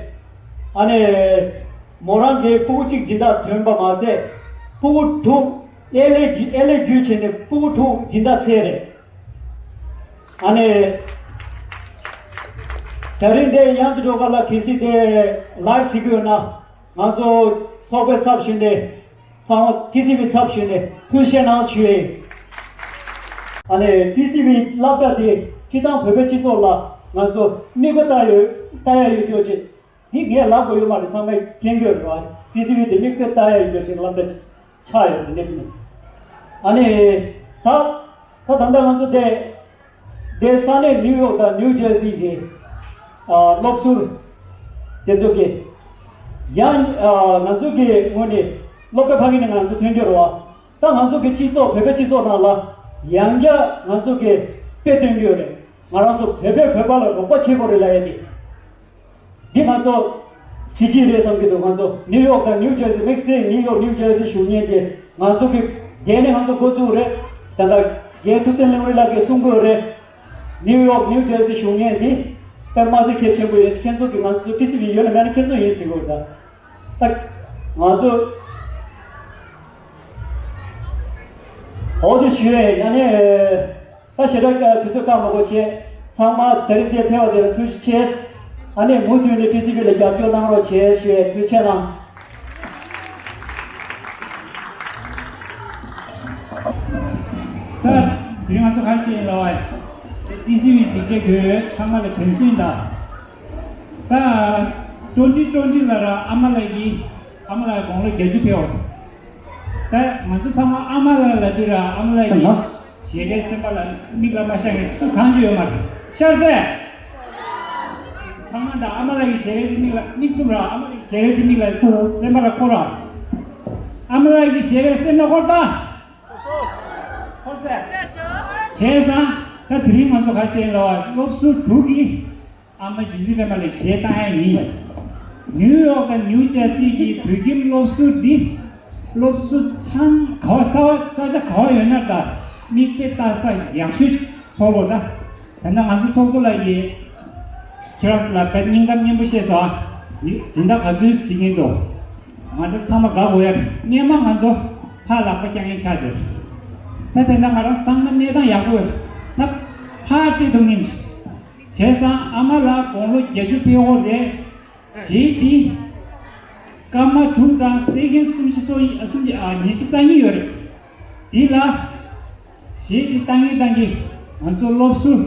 ཨ་ནི་མོ་རང་གིས་ཕྲུ་གུ་གཅིག་སྦྱིན་བདག་ཐོན་པ་མ་ཚད་ཕྲུ་གུ་དྲུག་ཨེ་ལེ་བརྒྱུད་ཨེ་ལེ་བརྒྱུད་བྱས་ནས་ཕྲུ་གུ་དྲུག་སྦྱིན་བདག་འཚོལ་རེད། ཨ་ནི། ད་རིང་འདི་དབྱངས་ཅན་སྒྲོལ་དཀར་ལགས་གལ་སྲིད་དེ་ལའིབ་གཟིགས་ཀྱི་ཡོད་ན། ང་ཚོ་ཚོགས་པའི་ཚབ་ཞུས་ནས། ཚང་མ་ཊི་སི་ཝི་ཚབ་ཞུས་ནས་ཐུགས་རྗེ་གནང་ཞུ་ཡིན། ཨ་ནི་ཊི་སི་ཝི་སློབ་གྲྭ་དེ་སྤྱི་བཏང་བོད་པའི་སྤྱི་ཚོགས་ལ་ང་ཚོ་མིག་དཔེ་ལྟ་ཡོད་ལྟ་ཡ་ཡོད་རྒྱུ་ཅིག་འདི་ངས་ལབ་དགོས་ཡོད་མ་རེད། ཚང་མས་མཁྱེན་གྱི་ཡོད་རེད་བ། ཊི་སི་ཝི་དེ་མིག་དཔེ་ལྟ་ཡ་ཡོད་རྒྱུ་ཅིག་སློབ་གྲྭ་ཆགས་ཡོད་རེད་འདི་ཅི་ནས། ཨ་ནི། ད། ད་ད་ལྟ་ང་ཚོ་དེ། དེ་ས་གནས་ནིའུ་ཡོག་དང་ནིའུ་ཇར་སི་གི་ཨ་སློབ་ཟུར་དེ་ཚོ་གི་ཡང་ཨ་ང་ཚོ་གི་ངོས་ནས་སློབ་གྲྭ་ཕ་གི་ནས་ང་ཚོ་ཐོན་རྒྱུ་རེད་བ། ད་ང་ཚོ་གི་སྤྱི་ཚོགས་བོད་པའི་སྤྱི་ཚོགས་ནང་ལ་ཡང་བསྐྱར་ང་ཚོ་གི་དཔེ་སྟོན་རྒྱུ་རེད། ང་རང་ཚོ་བོད་པས་བོད་པ་ལ་རོགས་པ་བྱེད་དགོས་རེད་ལབ་ཡ་དེ། འདི་ང་ཚོ་གཟི་བརྗིད་རེད་བསམ་གྱི་འདུག་ང་ཚོ་ནིའུ་ཡོག་དང་ནིའུ་ཇར་སི་དམིགས་བསལ་ནིའུ་ཡོག་ནིའུ་ཇར་སི་བཞུགས་མཁན་གྱི་ང་ཚོ་གི་འགན་ནི་ང་ཚོ་འགོ་བཙུགས་རེད། ད་ལྟ་རྒན་ཐུབ་བསྟན་ལྷུན་རིང་ལགས་ཀྱིས་གསུང་གི་ཡོད་རེད། ནིའུ་ཡོག་ནིའུ་ཇར་སི་བཞུགས་མཁན་འདི་དཔེ་མ་སྲིད་གལ་ཆེན་པོ་ཡིན། ཁྱེད་ཚོ་གི་ང་ཚོ་ཊི་སི་ཝི་ཡོད་ན་མེད་ན་ཁྱེད་ཚོ་ཡིན་ཟེར་གི་ཡོད་ད། ད་ང་ཚོ་འོ་དེ་ཞུ་ཡས་ཡིན། ཨ་ནི། ད་ཞེ་དྲག་དུས་ཚོད་བཀག་མ་དགོས་བྱས། ཚང་མ་དེ་རིང་འདིར་ཕེབས་པ་དེ་ལ་ཐུགས་རྗེ་ཆེ། ཨ་ནི་མུ་མཐུད་ནས་ཊི་སི་ཝི་ལ་རྒྱབ་སྐྱོར་གནང་རོགས་བྱས་ཞུ་ཡས། ཐུགས་རྗེ་ཆེ་གནང་། ད་དེ་རིང་ང་ཚོ་ག་རེ་བྱས་ཡིན་ལབ་པ། ཊི་སི་ཝི་སྒྲིག་ཆས་གྱོན་ཡོད། ཚང་མ་ལ་དྲན་གསོ་ཡིན་ད། ད་ཀྲོ་ཀྲི་ཀྲོ་ཀྲི་ལབ་ར། ཨ་མ་ལགས་ཀྱིས་ཨ་མ་ལགས་དགུང་ལོ་བརྒྱད་ཅུ་ཕེབས་པ། ད་ང་ཚོ་ཚང་མ་ཨ་མ་ལགས་ལབ་དུས་ར་ཨ་མ་ལགས་ཀྱི་ཞལ་རས་སེམས་པ་ལ་མིག་ལ་མ་ཤར་མཁན་སུ་གང་ཅི་ཡོད་མ་རེད། ཤར་སོང་། ཚང་མ་ད་ཨ་མ་ལགས་ཀྱི་ཞལ་རས་དེ་མིག་ལ་མིག་བཙུམ་ར། ཨ་མ་ལགས་ཀྱི་ཞལ་རས་དེ་མིག་ལ་སེམས་པ་ལ་འཁོར་ར། ཨ་མ་ལགས་ཀྱི་ཞལ་རས་སེམས་ལ་འཁོར་ད། འཁོར་སོང་། བྱས་ཙང་ད་དེ་རིང་ང་ཚོ་ག་རེ་བྱས་ལབ་པ། སློབ་ཟུར་དྲུག་གིས་ཨ་མ་རྗེ་བཙུན་པད་མ་ལ་གཞས་བཏང་ཡ་ཡིན། ནིའུ་ཡོག་དང་ནིའུ་ཇར་སི་གི་བོད་ཁྱིམ་སློབ་ཟུར་འདི། སློབ་ཟུར་ཚང་ག་བ་ས་བ་ས་ཆ་ག་བ་ཡོད་ན་ད་མིག་དཔེ་ལྟ་ས་ཡག་ཤོས་ཚོགས་རོགས་ད། ད་ལྟ་ང་ཚོ་ཚོགས་གཙོ་ལགས་ཀྱིས་ཁྱེད་རང་ཚོ་ལ་དཔེ་སྙིང་གཏམ་སྙན་པོ་བཤད་སོང་ཨ། ནི་སྦྱིན་བདག་ག་ཚོད་བྱེད་ཀྱིན་འདུག་ང་ཚོ་ཚང་མ་དགའ་དགོས་ཡ། སྔན་མ་ང་ཚོ་ཕར་ལག་པ་རྒྱག་མཁན་ཆགས་བསྡད། ད་དེ་འདྲ་ང་རང་ཚང་མ་གནས་སྟངས་ཡག་པོ་ཡོད། ད་ཕར་སྤྲད་ཐུབ་མཁན་ཞིག་བྱས་ཙང་ཨ་མ་ལགས་དགུང་ལོ་བརྒྱད་ཅུ་ཕེབས་འོ་རེད། གཞས་འདི་སྐར་མ་དྲུག་དང་སེ་ཀན་སུམ་ཅུ་སོ་གཉིས། ཨ་སུམ་ཅུ་ཨ་ཉི་ཤུ་རྩ་གཉིས་ཡོད་རེད། འདི་ལ་གཞས་འདི་བཏང་གིན་བཏང་གིན་ང་ཚོ་སློབ་ཟུར་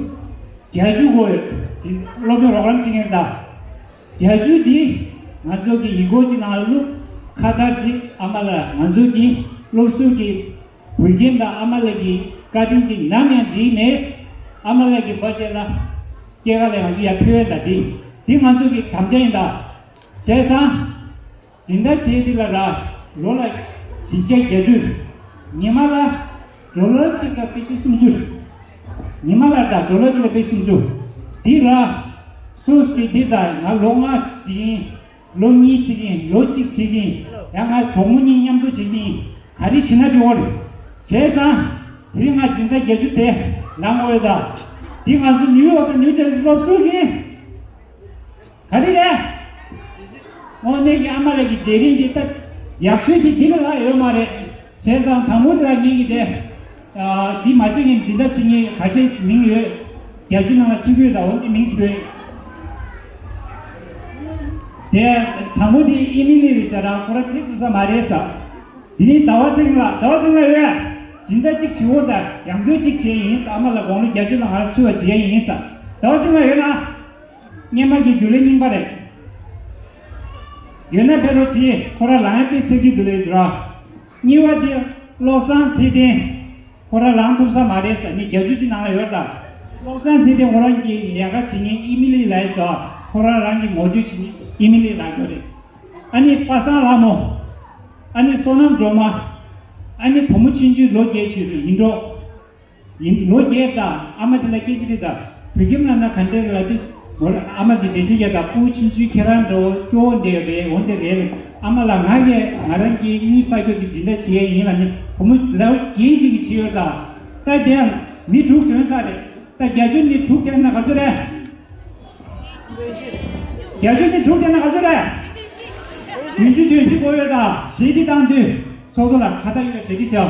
བརྒྱད་ཅུ་འགོ་ཡོད། ཅིག་སློབ་སྦྱོང་རོགས་རམ་བྱེད་མཁན་དང་། བརྒྱད་ཅུ་འདི་ང་ཚོ་གི་ཡིག་སྐོར་གྱི་ནང་བླུགས། ཁ་བརྡ་ཅིག་ཨ་མ་ལགས་ང་ཚོ་གི་སློབ་ཟུར་གྱི་ བོད་ཁྱིམ་དང་ཨ་མ་ལགས་ཀྱི་བཀའ་དྲིན་འདི་ནམ་ཡང་བརྗེད་མེད། ཨ་མ་ལགས་ཀྱི་བར་ཆད་ལ་སྐྱེས་སྐར་ལ་ང་ཚོ་ཡར་ཕུལ་བས་ད་འདི་འདི་ང་ཚོ་གི་དམ་བཅའ་ཡིན་ད། བྱས་ཙང་། སྦྱིན་བདག་བྱེད་འདི་ལ་ར་ལོ་ལ་བཞི་བརྒྱ་བརྒྱད་ཅུ། ཉི་མ་ལ་ཌོ་ལར་གཅིག་ལ་པེ་ཤི་སུམ་ཅུ། ཉི་མ་ལ་ད་ཌོ་ལར་གཅིག་ལ་པེ་ཤི་སུམ་ཅུ། འདི་ར་སོ་སོ་གི་འདི་ད་ང་ལོ་ལྔ་བྱེད་ཀྱིན། ལོ་གཉིས་བྱེད་ཀྱིན། ལོ་གཅིག་བྱེད་ཀྱིན། ཡང་ང་གྲོགས་མོ་གཉིས་མཉམ་དུ་བྱེད་ཀྱིན། ག་རེ་བྱེད་ན་འགྲིག་གོ་རེད། བྱས་ཙང་དེ་རིང་ང་སྦྱིན་བདག་བརྒྱད་ཅུ་དེ་ལངས་དགོས་ཡོད་ད། འདི་ང་ཚོ་ནིའུ་ཡོག་དང་ནིའུ་ཇར་སི་སློབ་ཟུར་གྱི། ག་རེ་རེད། དངོས་གནས་ཀྱི་ཨ་མ་ལགས་ཀྱི་རྗེས་རིང་འདི་ལྟ་ཡག་ཤོས་འདི་འདི་ལ་ལྷག་ཡོད་མ་རེད། བྱས་ཙང་དང་པོ་དེ་ལ་ངེད་ཀྱི་དེ། ཨ། འདི་མ་བྱེད་ངས་འཛིན་གྲྭ་བྱེད་མཁན་ཁ་ཤས་ཤིག་མིང་ཡོད། བརྒྱད་ཅུ་ནང་ལ་ཚུད་ཀྱི་ཡོད་ད། འོན་ཏེ་མིང་ཅིག་ཡོད། དེ་དང་པོ་དེ་ཨི་མི་ལི་རེད་ཟེར་ར། ཁོ་ར་ཕེབས་ཐུབ་ས་མ་རེད་ཟེར། དེ་ནས་ཟླ་བ་ཚེ་རིང་ལགས། ཟླ་བ་ཚེ་རིང་ལགས་ཡོད། སྦྱིན་བདག་གཅིག་བྱེད་འོ་ད་ཡང་སྐྱོར་གཅིག་བྱས་ཡིན་ཟེར། ཨ་མ་ལགས་དགུང་ལོ་བརྒྱད་ཅུ་ལ་ང་རང་ཚུད་པ་བྱེད་ཡ་ཡིན་ཟེར། ཟླ་བ་ཚེ་རིང་ལགས་ཡོད་ན། སྔོན་མ་གི་རྒྱུན་ལས་རྙིང་པ་རེད། ཡོད་ན་ཕེབས་རོགས་གྱིས། ཁོ་ར་ལངས་ཡ་དཔེ་འཚེར་གྱི་འདུག་ལབ་འདུག་ར། གཉིས་པ་དེ་བློ་བཟང་ཚེ་བརྟན། ཁོ་ར་ལངས་ཐུབ་ས་མ་རེད་ཟེར། ནི་བརྒྱད་ཅུ་དེ་ནང་ལ་ཡོད་ད། བློ་བཟང་ཚེ་བརྟན་ཁོ་རང་གི་ལས་ཀ་བྱེད་མཁན་ཨི་མི་ལི་ལབ་ཡ་ཞིག་འདུག་ཁོ་ར་རང་གི་ངོ་སྤྲོད་བྱེད་མཁན་ཨི་མི་ལི་ལབ་ཀྱི་ཡོད་རེད། ཨ་ནི་པ་སངས་ལྷ་མོ། ཨ་ནི་བསོད་ནམས་སྒྲོལ་མ། ཨ་ནི་བུ་མོ་ཆུང་ཆུང་ལོ་བརྒྱད་ཅུ་རེད། ཡིན་འགྲོ། ཡིན། ལོ་བརྒྱད་དང་ཨ་མ་དེ་ལ་སྐད་ཆ་དྲིས་དང་། བོད་ཁྱིམ་ལབ་ན་ག་འདྲ་རེད་ལབ་དུས། མོ་ལ་ཨ་མ་དེ་འགྲེལ་བཤད་རྒྱག་དང་། སྤུ་གུ་ཆུང་ཆུང་ཁྱེད་རང་འདྲ་བོ་སྐྱོ་བོ་འདྲ་རེད། འོ་འདྲ་རེད་ལབ། ཨ་མ་ལགས་ང་གིས་ང་རང་གི་དངུལ་གསར་སྐྱོར་གྱི་སྦྱིན་བདག་བྱེད་ཡས་ཡིན་ལབ་ནས་བུ་མོ་ལོ་བརྒྱད་ཅིག་གིས་བྱས་ཡོད་ད། ད་དེ་ཡང་མི་དྲུག་ཐོན་ཚར་རེད། ད་བརྒྱད་ཅུ་ནས་དྲུག་ཐོན་ན་ག་ཚོད་རེད། བརྒྱད་ཅུ་ནས་དྲུག་བསྡད་ན་ག་ཚོད་རེད། བདུན་ཅུ་དོན་བཞི་འགོར་ཡོད་ད། གཞས་འདི་བཏང་དུས་ཚོགས་གཙོ་ལགས་ཁ་བརྡ་ཡོད་ལ་གྲ་སྒྲིག་བྱའོ།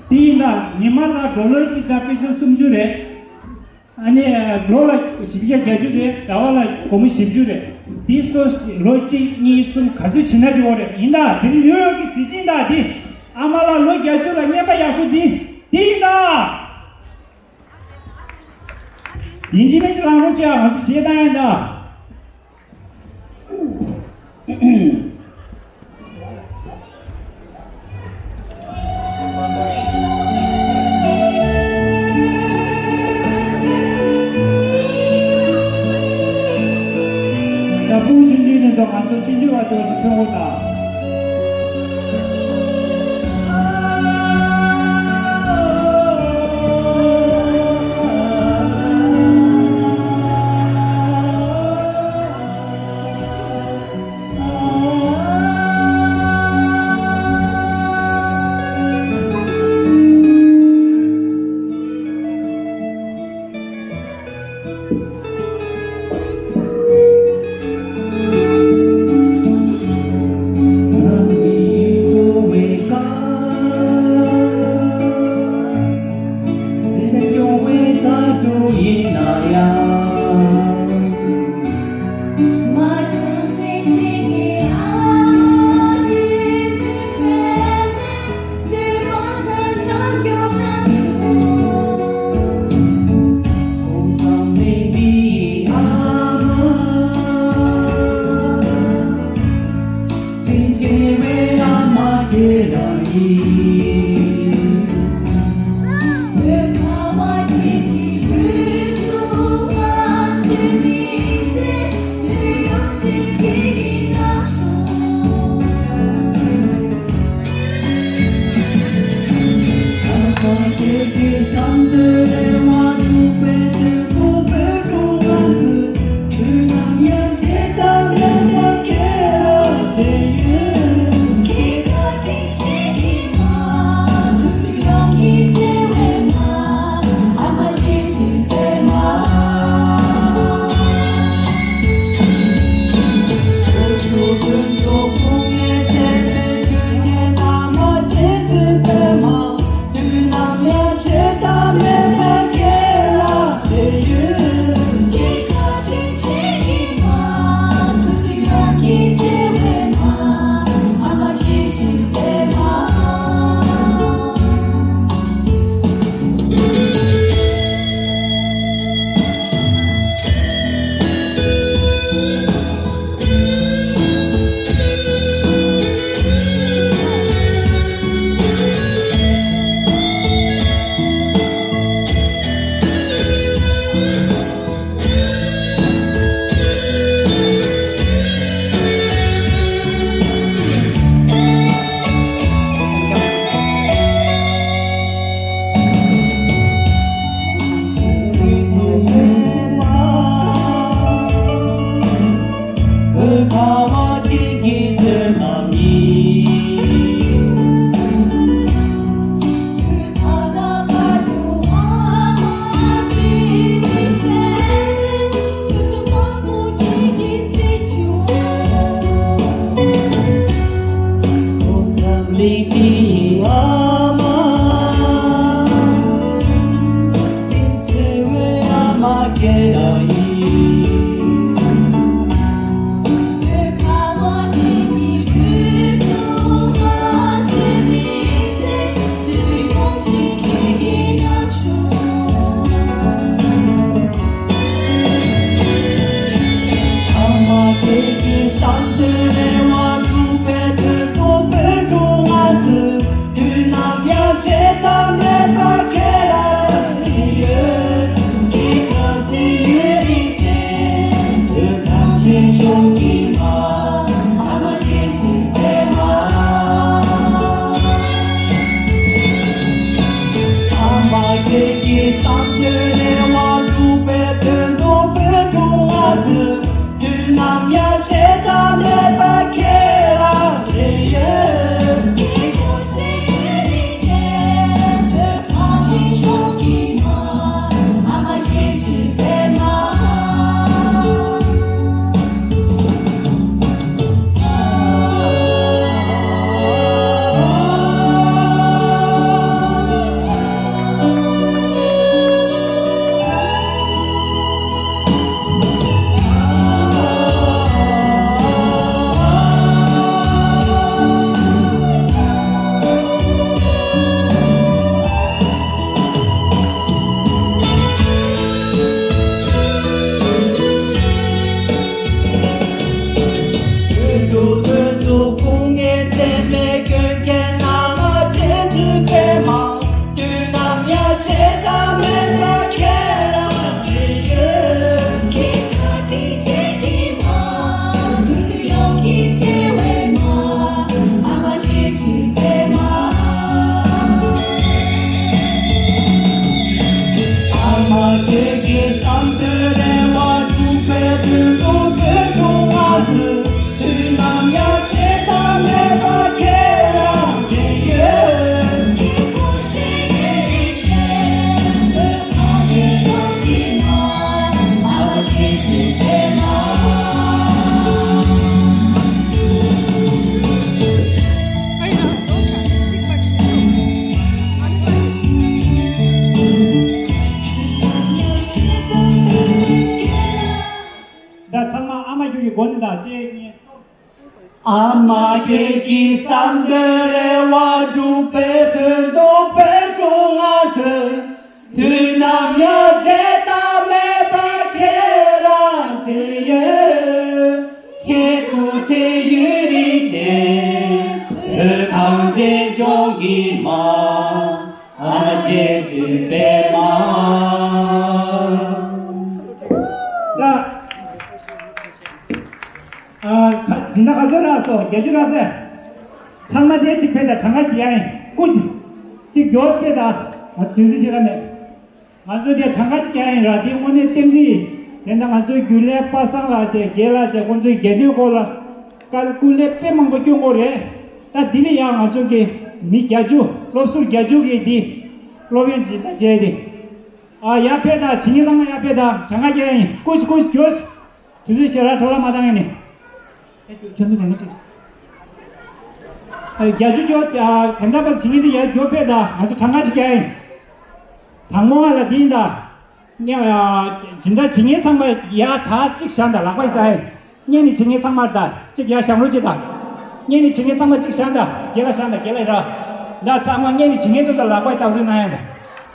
དེ་ཡིན་ད། ཉི་མ་ལ་ཌོ་ལར་གཅིག་དང་པེ་ཤ་སུམ་ཅུ་རེད། ཨ་ནི་ལོ་ལ་བཞི་བརྒྱ་བརྒྱད་ཅུ་རེད། ཟླ་བ་ལ་སྒོར་མོ་བཞི་བཅུ་རེད། འདི་སོ་ལོ་གཅིག་གཉིས་གསུམ་ག་ཚོད་བྱིན་ན་འགྲིག་གི་རེད། ཡིན་ད། དེ་རིང་ནིའུ་ཡོག་གི་གཟི་བྱིན་ད་འདི། ཨ་མ་ལགས་ལོ་བརྒྱད་ཅུ་ལ་རྔན་པ་ཡག་ཤོས་འདི་འདི་ཡིན་ད། ཡིན་གཅིག་མིན་གཅིག་ལངས་རོགས་བྱེད་ཨ། ང་ཚོ་གཞས་བཏང་ཡ་འདྲ། ད་སྤུ་གུ་ཆུང་ཆུང་ནས་ད་ང་ཚོ་ཆུང་ཆུང་བར་དུ་ཚོན་པ་དང་། ད་ཚང་མ་ཨ་མ་རྒྱུད་ཀྱི་སྒོ་ནས་དང་བཅས་ཉིད། ཨ་མ་ཁྱེད་ཀྱི་བསམ་དོན་རེ་བ་འགྲུབ་པའི་དོན་དུ་བོད་ཀྱི་ང་ཚོས་དུས་ནམ་ཡང་བརྗེད་ཐབས་མེད་པར་ཁྱེད་རང་བྲེལ་ཡོད། ཁྱེད་སྐུ་ཚེ་ཡུན་རིང་བརྟན། བོད་གངས་ཅན་ལྗོངས་ཀྱི་མ། ཨ་མ་རྗེ་བཙུན་པད་མ། ད། ཨ། ཁ་སྦྱིན་བདག་ག་ཚོད་རག་སོང་། བརྒྱད་ཅུ་རག་སོང་། ཚང་མ་དེ་གཅིག་ཕེབས་དང་གྲངས་ཀ་ཅིག་ཡ་ཡིན། སྐུ་མཁྱེན། གཅིག་མགྱོགས་ཕེབས་དང་། ང་ཚོ་དུས་ཚོད་ཕྱེད་ཀ་མེད། ང་ཚོ་དེ་གྲངས་ཀ་ཅིག་ཡ་ཡིན་ར། དེ་དངོས་གནས་རྟེན་འབྲེལ་ཡིན། དེ་འདྲ་ང་ཚོའི་རྒྱུན་ལས་པ་སངས་ལགས་བྱས། རྒན་ལགས་བྱས། ཁོང་ཚོའི་རྒྱལ་དོན་སྐོར་ལ་བཀའ་སྐུ་ལས་དཔེ་མང་པོ་སྐྱོན་དགོས་རེད། ད་འདི་ལས་ཡང་ང་ཚོ་གི་མི་བརྒྱད་ཅུ། སློབ་ཟུར་བརྒྱད་ཅུ་གི་འདི་སློབ་ཡོན་ཅིག་ད་བྱས་ཏེ། ཨ། ཡར་ཕེབས་དང་། བྱེད་མཁན་ཚང་མ་ཡར་ཕེབས་དང་། གྲངས་ཀ་རྒྱག་ཡ་ཡིན། སྐུ་མཁྱེན། སྐུ་མཁྱེན། དུས་ཚོད་ཞེ་དྲག་འཕྲོ་བརླག་མ་བཏང་ཡ་ནི། ཁྱོད་ཚོ་གང་ལ་ཅིག་ཨ། བརྒྱད་ཅུ་མགྱོགས། ཨ། དེ་འདྲ་པར་བྱེད་མཁན་འདི་ཡར་མགྱོགས་ཕེབས་དང་། ང་ཚོ་གྲངས་ཀ་ཞིག་རྒྱག་ཡ་ཡིན། དང་པོ་ང་ལ་འདི་ཡིན་ད། ཨ། སྦྱིན་བདག་བྱེད་མཁན་ཚང་མ་ཡར་ད་གཅིག་བཞག་དང་། ལག་པ་ཞིག་ད། ཨེ། སྔོན་ནས་བྱེད་མཁན་ཚང་མར་ད་གཅིག་ཡར་བཞག་རོགས་བྱེད་དང་། སྔོན་ནས་བྱེད་མཁན་ཚང་མ་གཅིག་བཞག་དང་། རྒན་ལགས་བཞག་དང་། རྒན་ལགས་ར། ད་ཚང་མ་སྔོན་ནས་བྱེད་མཁན་ཚོ་ད་ལག་པ་ཞིག་ད་རུ་ན་ཡང་ད།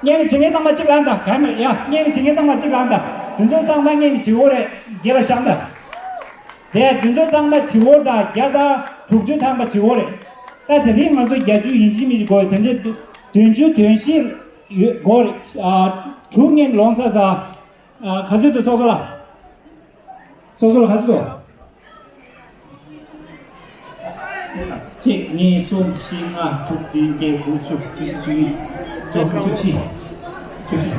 སྔོན་ནས་བྱེད་མཁན་ཚང་མ་གཅིག་ལངས་དང་། ག་མེད་ཡ། སྔོན་ནས་བྱེད་མཁན་ཚང་མ་གཅིག་ལངས་དང་། དུས་ཚོད་སང་ད་སྔོན་ནས་བྱེད་འོ་རེད། རྒན་ལགས་བཞག་དང་། དེ་དུས་ཚོད་ཚང་མ་བྱེད་འོ་ད་བརྒྱ་དང་དྲུག་ཅུ་ཐམ་པ་བྱེད་འོ་རེད། ད་དེ་རིང་ང་ཚོ་བརྒྱད་ཅུ་ཡིན་གཅིག་མིན་གཅིག་དགོས། དེ་འདྲའི་བདུན་ཅུ་དོན་བཞི་ཡོད་དགོས་རེད། ཨ། དྲུག་སྔོན་ལོངས་ས་ས། ཨ། ག་ཚོད་འདུག་ཚོགས་གཙོ་ལགས། ཚོགས་གཙོ་ལགས་ག་ཚོད་འདུག་གཅིག་གཉིས་གསུམ་བཞི་ལྔ་དྲུག་བདུན་བརྒྱད་དགུ་བཅུ། བཅུ་གཅིག་བཅུ་གཉིས། བཅུ་གསུམ་བཅུ་བཞི། བཅུ་བཞི།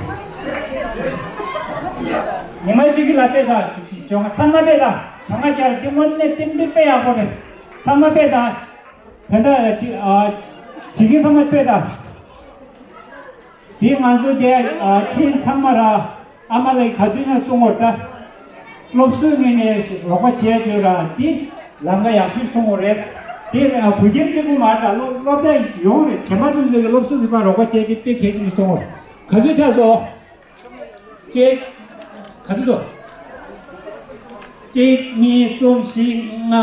ཉི་མ་བཅུ་བཞི་ལ་ཕེབས་དང་། བཅུ་བཞི། བཅོ་ལྔ། ཚང་མ་ཕེབས་དང་། གྲངས་ཀ་རྒྱག་རྒྱུ་དངོས་གནས་རྟེན་འབྲེལ་དཔེ་ཡག་པོ་རེད། ཚང་མ་ཕེབས་དང་། དེ་འདྲ་ཅིག་ཨ། བྱེད་མཁན་ཚང་མ་ཕེབས་དང་། དེ་ང་ཚོ་དེ་ཨ་མཚན་ཚང་མ་ར། ཨ་མ་ལགས་ག་དུས་ན་གསུང་བར་ད། སློབ་གསོའི་ངོས་ནས་རོགས་པ་བྱས་བྱོས་ར། དེ་ལམ་ཁ་ཡག་ཤོས་གསུང་བ་རེད། དེ་ལ་བོད་སྐད་གཅིག་པུ་མ་རེད་ད། སློབ་སློབ་གྲྭ་ཡོངས་རེད། ཇེ་མང་ཙམ་ཚོ་གི་སློབ་གསོ་ཟིན་པ་རོགས་པ་བྱས་ཏེ་དཔེ་གལ་ཆེན་པོ་སོང་། ག་ཚོད་ཆགས་སོང་། གཅིག་ག་ཚོད་འདུག་གཅིག་གཉིས། གསུམ། བཞི། ལྔ།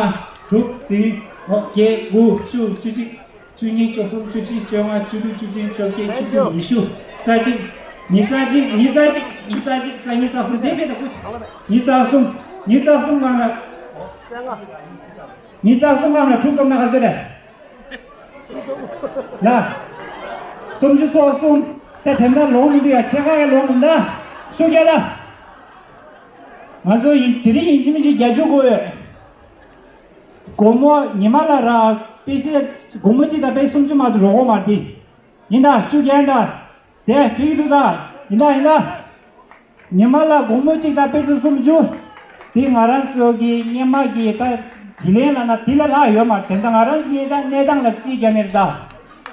དྲུག་བདུན། བརྒྱད། དགུ། བཅུ། བཅུ་གཅིག་བཅུ་གཉིས། བཅུ་གསུམ། བཅུ་བཞི། བཅོ་ལྔ། བཅུ་དྲུག་བཅུ་བདུན། བཅོ་བརྒྱད། བཅུ་དགུ། ཉི་ཤུ། རྩ་གཅིག་ཉི་ཤུ་རྩ་གཅིག་ཉི་ཤུ་རྩ་གཅིག་ཉི་ཤུ་རྩ་གཅིག་རྩ་གཉིས། རྩ་གསུམ། དེ་བས་ད་སྐུ་ཆ། ཉི་ཤུ་རྩ་གསུམ། ཉི་ཤུ་རྩ་གསུམ་གང་ལ། ཉི་ཤུ་རྩ་གསུམ་གང་ལ་དྲུག་བསྡོམས་ན་ག་ཚོད་རེད། ལ། སུམ་ཅུ་སོ་གསུམ། ད་དེ་འདྲ་ལོང་མི་འདུག་ཡ། ཕྱེད་ཀ་ཡང་ལོང་མི་འདུག་ཤུགས་རྒྱག་ད། ང་ཚོ་ཡིན་དེ་རིང་ཡིན་གཅིག་མིན་གཅིག་བརྒྱད་ཅུ་དགོས་ཡོད། དགོང་མོ་ཉི་མ་ལ་ར། དཔེ་ཆ་དགོང་མོ་གཅིག་དང་དཔེ་སུམ་ཅུ་མ་གཏོགས་རོགས་མ་རེད། ཡིན་ད། ཤུགས་རྒྱག་ད། དེ་ཕིག་ཏུ་ད། ཡིན་ད། ཡིན་ད། ཉི་མ་ལ་དགོང་མོ་གཅིག་དང་དཔེ་ཆ་སུམ་ཅུ། དེ་ང་རང་ཚོ་གི་སྔོན་མ་གི་ད་དྲིན་ལན་ལབ་ན་དེ་ལས་ལྷག་ཡོད་མ་རེད། དེ་འདྲ་ང་རང་ཚོ་གི་ད་གནས་སྟངས་ལ་རྩིས་རྒྱག་ནས་རེད་ད།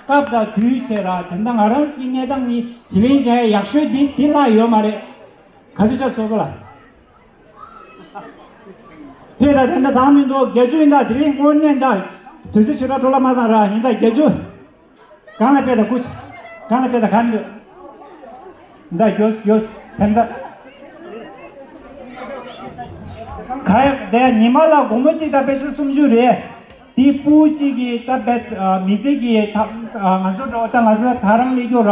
སྐབས་དང་དུས་བྱས་ར། དེ་འདྲ་ང་རང་ཚོ་གི་གནས་སྟངས་ནི་དྲིན་ལན་འཇལ་ཡག་ཤོས་དེ་དེ་ལྷག་ཡོད་མ་རེད། ག་ཚོད་ཆགས་སོང་ལ། དེ་ད་དེ་འདྲ་དང་མི་འདུག་བརྒྱད་ཅུ་ཡིན་ད། དེ་རིང་དངོས་གནས་ད་དུས་ཚོད་ཕྱི་དྲོ་ལ་མ་བཏང་ར། ཡིན་ད་བརྒྱད་ཅུ། གང་ལ་དཔེ་ད་སྐུ་ཆ། གང་ལ་དཔེ་ད་ག་མི་འདུག་ད་རྒྱོས་རྒྱོས་ཕན་ད། ག་ཡ་དེ་ཉི་མ་ལ་དགོང་མོ་གཅིག་དང་དཔེ་ཆ་སུམ་ཅུ་རེད། དེ་སྤུ་གཅིག་གི་ད་དཔེ་མི་ཚེ་གི་ཐབས། ང་ཚོ་འགྲོ་ད་ང་ཚོ་ད་རང་ལས་རྒྱུ་ར།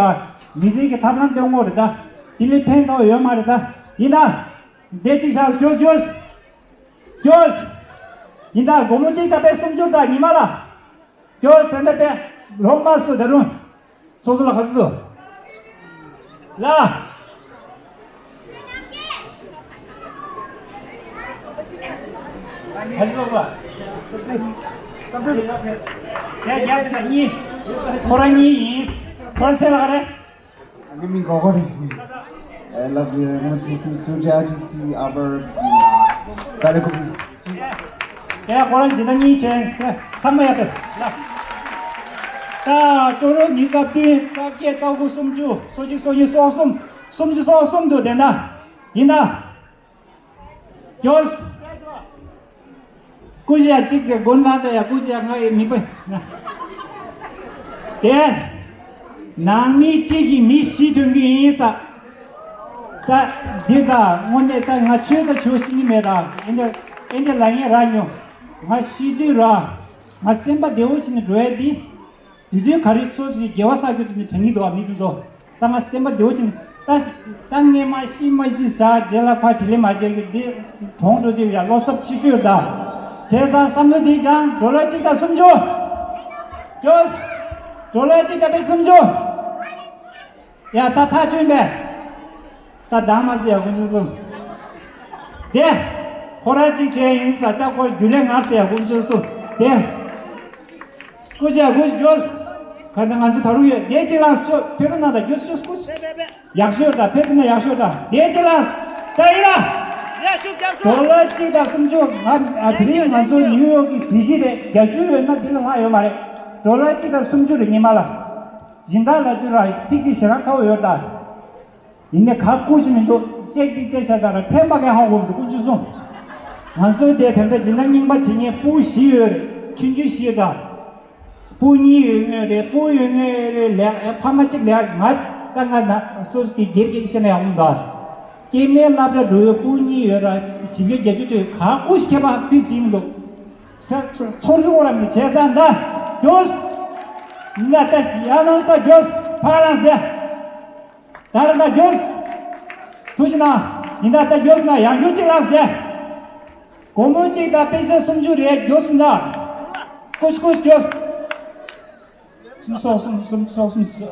མི་ཚེ་གི་ཐབས་ལམ་སྟོན་དགོས་རེད་ད། དེ་ལས་ཕན་ཐོགས་ཡོད་མ་རེད་ད། ཡིན་ད། དེ་གཅིག་བཞག་རྒྱོས་རྒྱོས། རྒྱོས། ཡིན་ད། དགོང་མོ་གཅིག་དང་དཔེ་སུམ་ཅུ་དང་ཉི་མ་ལ། རྒྱོས་དེ་འདྲ་དེ་ལོང་མ་སུ་ད་རུང་། སོ་སོ་ལ་ག་ཚོད་འདུག་ལ། ག་ཚོད་འདུག་དེ་རྒྱབ་ཆ་གཉིས། ཁོ་རང་གཉིས་ཡིན། ཁོ་རང་ཚེ་ལ་ག་རེ། I'm giving Gogo the I love you. I want to see Suja to see our Balakubi. ཡ་ཁོ་རང་ཇི་ལྟར་གཉིས་བྱས་ཚང་མ་ཡར་ཕེབས། ད་ཅོ་རོ་ཉི་ཤུ་རྩ་བདུན། རྩ་བརྒྱད། རྩ་དགུ། སུམ་ཅུ། སོ་གཅིག་སོ་གཉིས། སོ་གསུམ། སུམ་ཅུ་སོ་གསུམ་འདུག་དེ་འདྲ་ཡིན་ད། ཡོས། སྐུ་ཞབས་གཅིག་གི་དགོན་ལ་དེ་ཡ་སྐུ་ཞབས་ང་ཡི་མི་པ་ན། དེ། ནང་མི་གཅིག་གིས་མི་བཞི་ཐོན་གྱི་ཡིན་ས། ད་འདི་ད་དངོས་གནས་ད་ང་ཆོས་ད་ཞུ་ཤེས་ཀྱི་མེད་ད། ཨེ་འདྲ་ཨེ་འདྲ་ལབ་མཁན་རག་མྱོང་། ང་ཤི་དུས་ར། ང་སེམས་པ་བདེ་བོ་བྱས་ནས་འགྲོ་ཡ་འདི། དུས་དུས་ག་རེ་སོ་སོའི་དགེ་བ་བསགས་རྒྱུ་དེ་ནི་དྲན་གྱི་འདུག་བ། མི་དེ་ཚོ། ད་ང་སེམས་པ་བདེ་བོ་བྱས་ནས་ད། ད་སྔས་མ་ཤི་མ་ཤི་ཟ་རྗེས་ལ་ཕར་དྲིན་ལན་མ་འཇལ་གི་འདི། གྲོངས་འགྲོ་དུས་ཡ་བློ་འཚབ་ཆེ་ཤོས་ད། བྱས་ཙང་བསམ་བློ་འདི་སྒང་ཌོ་ལར་གཅིག་དང་སུམ་ཅུ། ཡོས། ཌོ་ལར་གཅིག་དང་དཔེ་སུམ་ཅུ། ཡ་ད་ཐག་ཆོད་པས། ད་དང་མ་ཟེར་ཡ་དཀོན་མཆོག་གསུམ། དེ། ཁོ་རང་གཅིག་བྱས་ཡིན་ས། ད་ཁོ་རྒྱུན་ལས་ངར་ཟེར་ཡ་དཀོན་མཆོག་གསུམ། དེ། སྐུ་ཞབས་སྐུ་ཞབས་རྒྱོས། ག་ད་ང་ཚོ་ད་རུང་ཡོད། དེ་གཅིག་ལ་སྐྱོ་ཕེ་རུ་ན་ད་རྒྱོས་སྐྱོ་སྐུ་ཞབས། ཡག་ཤོས་ད་ཕེ་རུ་ན་ཡག་ཤོས་ད། དེ་གཅིག་ལ་ད་ཡིན་ལ། ཡ་ཤུགས་རྒྱབ་ཤོག་ཌོ་ལར་གཅིག་དང་སུམ་ཅུ། ང་ཨ་དེ་རིང་ང་ཚོ་ནིའུ་ཡོག་གི་གཟི་བརྗིད་རེད། བརྒྱད་ཅུ་ཡོད་ན་འདི་ལ་ལྷག་ཡོད་མ་རེད། ཌོ་ལར་གཅིག་དང་སུམ་ཅུ་རེད་ཉི་མ་ལ། སྦྱིན་བདག་ལ་དུས་ར་ཚིག་འདི་ཞེ་དྲག་ཚ་བོ་ཡོད་ད། ཡིན་ནའི་ག་སྐུ་ཞིག་མི་འདུག་ཅེག་འདི་ཅེག་བྱ་ད་ར་ཐེམ་པ་གས་ཧ་གོ་མི་འདུག་དཀོན་མཆོག་གསུམ། ང་ཚོའི་དེ་དེ་འདྲ་སྦྱིན་བདག་རྙིང་པ་བྱེད་མཁན་སྤུ་བཞི་ཡོད་རེད། ཆུང་ཆུང་བཞི་ཡོད་ད། སྤུ་གཉིས་ཡོད་ངེས་རེད། སྤུ་ཡོད་ངེས་རེད་ལས་ཨེ་ཕ་མ་གཅིག་ལས་ང་ད་ང་ན་སོ་སོ་གི་སྒེར་སྒེར་བཤད་ན་ཡག་མོ་འདུག་སྐྱེ་དམན་སློབ་གྲྭ་འགྲོ་ཡོད་སྤུ་གཉིས་ཡོད་ར་བཞི་བརྒྱ་བརྒྱད་ཅུ་ཡོད། ག་སྐུ་ཞིག་ཁྱད་པར་ཕིག་བྱེད་མི་འདུག་ཚོར་གི་འོ་ར་མི་བྱས་ས་འདའ་རྒྱོས། ང་ད་ཡང་ནང་ས་རྒྱོས་ཕ་རང་ཟེ། ད་ར་ད་རྒྱོས། ཐུགས་རྗེ་གནང་། ཡིན་ད་ད་རྒྱོས་ན་ཡང་རྒྱུ་གཅིག་ལགས་ཟེ། སྒོར་མོ་གཅིག་དང་པེ་ཤ་སུམ་ཅུ་རེད་རྒྱོས་ན། ཀུས་ཀུས་རྒྱོས། སུམ་སོ་གསུམ་སུམ་སོ་གསུམ་སོ་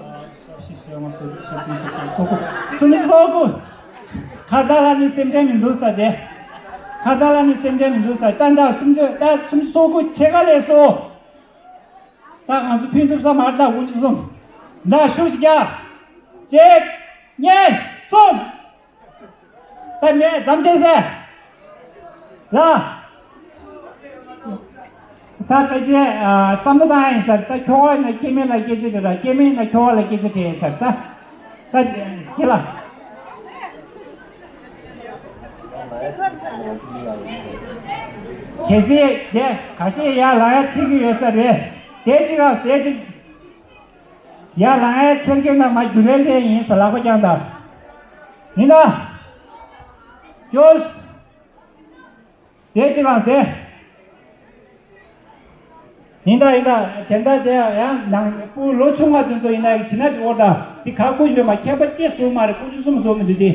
བཞི་སོ་ལྔ་སོ་དྲུག་སོ་བདུན་སོ་དགུ་སོ་དགུ། ཁ་བརྡ་ལ་ནི་སེམས་ཁྲལ་མི་འདུག་ས་དེ། ཁ་བརྡ་ལ་ནི་སེམས་ཁྲལ་མི་འདུག་ས་ད་ད་སུམ་ཅུ་ད་སུམ་སོ་དགུ་ཕྱེད་ཀ་ལས་སོ། ད་ང་ཚོ་ཕན་ཐོགས་ས་མར་ད་དགུ་བཅུ་གསུམ། ད་ཤུགས་ཀྱིས་རྒྱག་གཅིག་གཉིས། གསུམ། ད་ནས་འཛམ་ཆེ་སེ། ལ། ད་ཕལ་ཆེར་བསམ་བློ་བཏང་ཡིན་ས་རེད། ད་ཁྱོ་ག་ཡིན་ན་སྐྱེ་དམན་ལ་སྐད་ཆ་དྲིས་ར། སྐྱེ་དམན་ཡིན་ན་ཁྱོ་ག་ལ་སྐད་ཆ་དྲིས་ཡིན་ས་རེད་ད། ད་དེ་ལ། གལ་སྲིད་དེ་ག་ཚད་ཡར་ལངས་ཡ་འཚེར་གྱི་ཡོད་ས་རེད། དེ་གཅིག་ལ་དེ་གཅིག་ཡར་ལངས་ཡ་འཚེར་གྱི་ན་མ་རྒྱུ་ལས་ལས་ཡིན་ས་ལག་པ་བརྐྱངས་དང་། ཡིན་ད། ཅོས། དེ་གཅིག་ལངས་དེ། ཡིན་ད་ཡིན་ད། དེ་འདྲ་དེ་ཡང་ནང་སྤུ་ལོ་ཆུང་བ་དེ་ཚོ་ཡིན་ན་ཡིན་ན་འོ་ད་དེ་ཁ་ཀུ་ཞོད་མ་ཁྱད་པར་ཅི་བཟོ་མ་རེད། ཀུ་ཅི་གསུམ་བཟོ་མི་འདུག་དེ།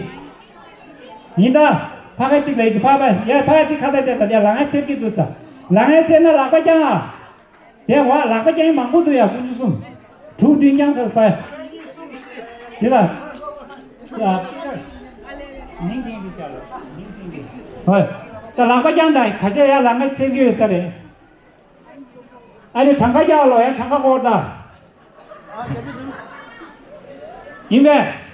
ཡིན་ད། ཕ་ཁ་གཅིག་ལ་ཡིན་ཕ་ཕ་ཡ་ཕ་གཅིག་ཁ་ད་ཅ་ད་ཡ་ལངས་ཡ་འཚེར་གྱི་འདུག་ས། ལངས་ཡ་འཚེར་ན་ལག་པ་བརྐྱང་ཨ། དེ་བ་ལག་པ་བརྐྱང་ཡ་མང་པོ་འདུག་ཡ་ཀུ་ཅི་གསུམ། དྲུག་བདུན་བརྐྱང་ས་ཕ་ཡ། དེ་ལ། ཡ། མིང་ཅན་གྱི་ཅ་ལ་མིང་ཅན་གྱི། ཧོꯏ། ད་ལག་པ་བརྐྱང་ད་ཁ་ཤས་ཡ་ལངས་ཡ་འཚེར་གྱི་ཡོད་ས་རེད། ཨ་ནི་གྲངས་ཀ་རྒྱག་ལོ་ཡ་གྲངས་ཀ་སྐོར་ད། ཡིན་པས།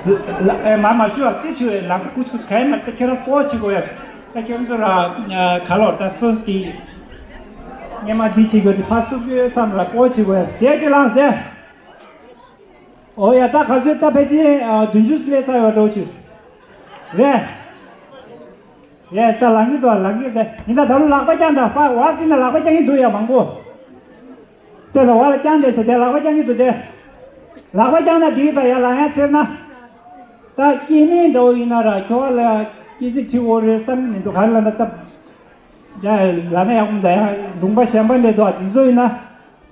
ལ་ཨེ་མ་མ་ཞུ་བ་ཏི་ཞུ་ལ་ཀུ་ཆུ་ཀུ་ཆུ་ག་ཡ་མ་ཏི་ཁྱེད་རང་སྤོ་ཆི་གོ་ཡ། ཏི་ཁྱེད་ཚོ་ར་ག་ལོ་ཏ་སོ་སི་ཏི་ཉེ་མ་ཏི་ཆི་གོ་ཏི་ཕ་སུ་གི་སམ་ར་སྤོ་ཆི་གོ་ཡ་དེ་ཅི་ལངས་ཟེ། ཨོ་ཡ་ད་ག་ཚོད་ད་ཕལ་ཆེར་བདུན་ཅུ་སླེབས་ཚར་ཡོད་འགྲོ་ཆུ། རེད། ཡ་ད་ལང་གི་འདུག་ལང་གི་རེད། ཡིན་ད་ད་ལོ་ལག་པ་བརྐྱངས་ད་ཕ་བ་ཏི་ན་ལག་པ་བརྐྱངས་ཀྱི་འདུག་ཡ་མང་པོ། དེ་ལ་བ་ལ་བརྐྱངས་དེ་ཤ་དེ་ལག་པ་བརྐྱངས་ཀྱི་འདུག་དེ། ལག་པ་བརྐྱངས་ན་འགྲིག་ད་ཡ་ལང་ཡ་ཚེར་ན། ད་སྐྱེ་དམན་འདྲ་བོ་ཡིན་ན་ར་ཁྱོ་བ་ལ་སྐྱེ་ཚེ་ཁྲི་འོ་རེད་བསམ་མི་འདུག་ག་ལ་ན་ད། ཡ་ལ་ན་ཡག་མོ་ད་ཡ་ལུང་པ་གཞན་པ་འདྲ་འདུག་ཨ་དེ་ཚོ་ཡིན་ན།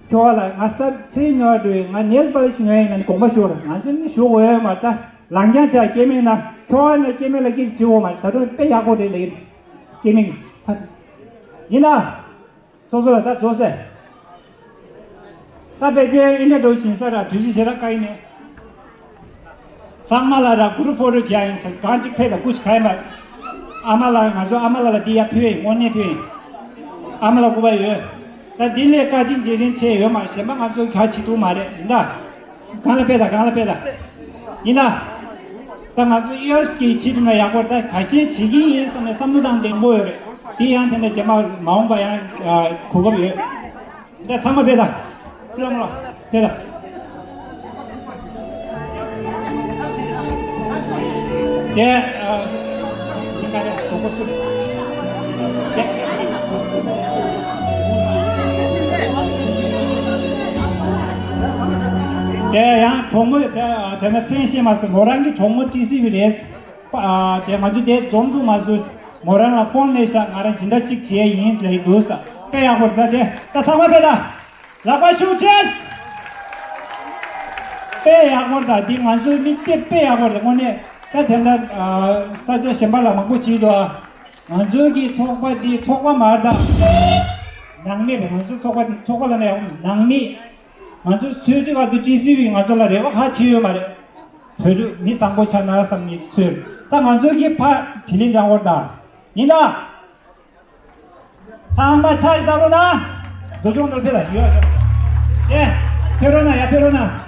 ཁྱོ་བ་ལ་ང་ས་ཚེ་ཉོ་བ་འགྲོ་ཡིན། ང་ཉལ་པར་ཞུ་ཡ་ཡིན་ན་ནི་དགོངས་པ་ཞུ་ར། ང་ཚོ་ནི་ཞུ་འོས་མ་ད་ལང་རྐྱང་བྱ་སྐྱེ་མེད་ན་ཁྱོ་བ་ན་སྐྱེ་མེད་ལ་སྐྱེ་ཞིག་བྲིའོ་མ་ད་དུང་དཔེ་ཡག་པོ་རེད་ལེ་སྐྱེ་མེད་ཕ་ཡིན་ན་སོ་སོ་ལ་ད་རྫོགས་སེ་ད་དཔེ་ཅན་ཨིན་ད་འགྲོ་བཞིན་ས་ར་དུས་ཀྱི་ཞེ་དྲག་བཀའ་ཡིན་ནས། ཚང་མ་ལ་ར་གུ་རུ་ཕོ་རུ་བྱ་ཡིན་ཟེར་གང་ཅིག་ཕེབས་ལ་སྐུ་ཞིག་ཁ་ཡིན་པ། ཨ་མ་ལ་ང་ཚོ་ཨ་མ་ལ་ལ་འདི་ཡ་ཕུལ་ཡིན་དངོས་གནས་ཕུལ་ཡིན། ཨ་མ་ལ་སྐུ་པ་ཡོད། ད་འདི་ལས་བཀའ་དྲིན་རྗེས་དྲིན་ཆེ་ཡོད་མ་གཞན་པ་ང་ཚོ་ག་བྱེད་ཐུབ་མ་རེད་ཡིན་ད། གང་ལ་ཕེབས་ད་གང་ལ་ཕེབས་ད། ཡིན་ད། ད་ང་ཚོ་ཨི་ཨེས་ཀྱི་ཆེད་དུ་ན་ཡག་པོ་ད་ག་ཤེད་བྱེད་ཀྱི་ཡིན་བསམ་ནས་བསམ་བློ་བཏང་བདེ་པོ་ཡོད་རེད། འདི་ཡང་དེ་ནས་རྗེས་མ་མ་འོངས་པ་ཡང་གོ་སྐབས་ཡོད། ད་ཚང་མ་ཕེབས་ད། སི་ལ་མོ་ལ་ཕེབས་ད། དེ་ཨ་མི་ཀ་རེ་སོ་གོ་སུ་དེ་དེ་ཡང་གྲོགས་མོ་དེ་དེ་ན་མཚན་ཤེས་མ་སོང་མོ་རང་གི་གྲོགས་མོ་ཏི་སི་བི་རེད། ཨ་དེ་ང་ཚོ་དེ་འཛོམས་འདུག་མ་སོང་། མོ་རང་ལ་ཕོན་སླེབས་ཤག་ང་རང་སྦྱིན་བདག་གཅིག་བྱས་ཡིན་ལབ་འདུག་ས་དཔེ་ཡག་པོ་རེད་ད། དེ་ད་ཚང་མ་དཔེ་ད་ལག་པ་ཤུགས་ཆེ། དཔེ་ཡག་པོ་རེད་ད། འདི་ང་ཚོའི་མིག་དེ་དཔེ་ཡག་པོ་རེད་དངོས་གནས། ད་དེ་འདྲ་ས་ཆ་གཞན་པ་ལ་མང་པོ་བྱེད་འདུག་ང་ཚོའི་གི་ཚོགས་པ་འདི་ཚོགས་པ་མ་རེད་ད། ནང་མི་རེད། ང་ཚོའི་ཚོགས་པ་ཚོགས་པ་ལ་ནས་ཡག་ནང་མི། ང་ཚོ་ཚོས་དུས་ག་དུས་ཏི་སི་བི་ང་ཚོ་ལ་རེ་བ་ཧ་ཆེ་ཡོད་མ་རེད། བོད་ཕྲུག་མི་བཟང་པོ་ཆགས་ན་བསམ་ནས་ཚོས། ད་ང་ཚོ་གི་ཕ་དྲིན་ལན་འཇལ་དགོས་ད། ཡིན་ད། ཚང་མ་ཆ་ཞིག་ད་རོ་ན། འདུ་ཆུང་འདུ་ཕེ་ལ་ཡོད་ཡོད། ཨེ། ཕེ་རོ་ན་ཡ་ཕེ་རོ་ན།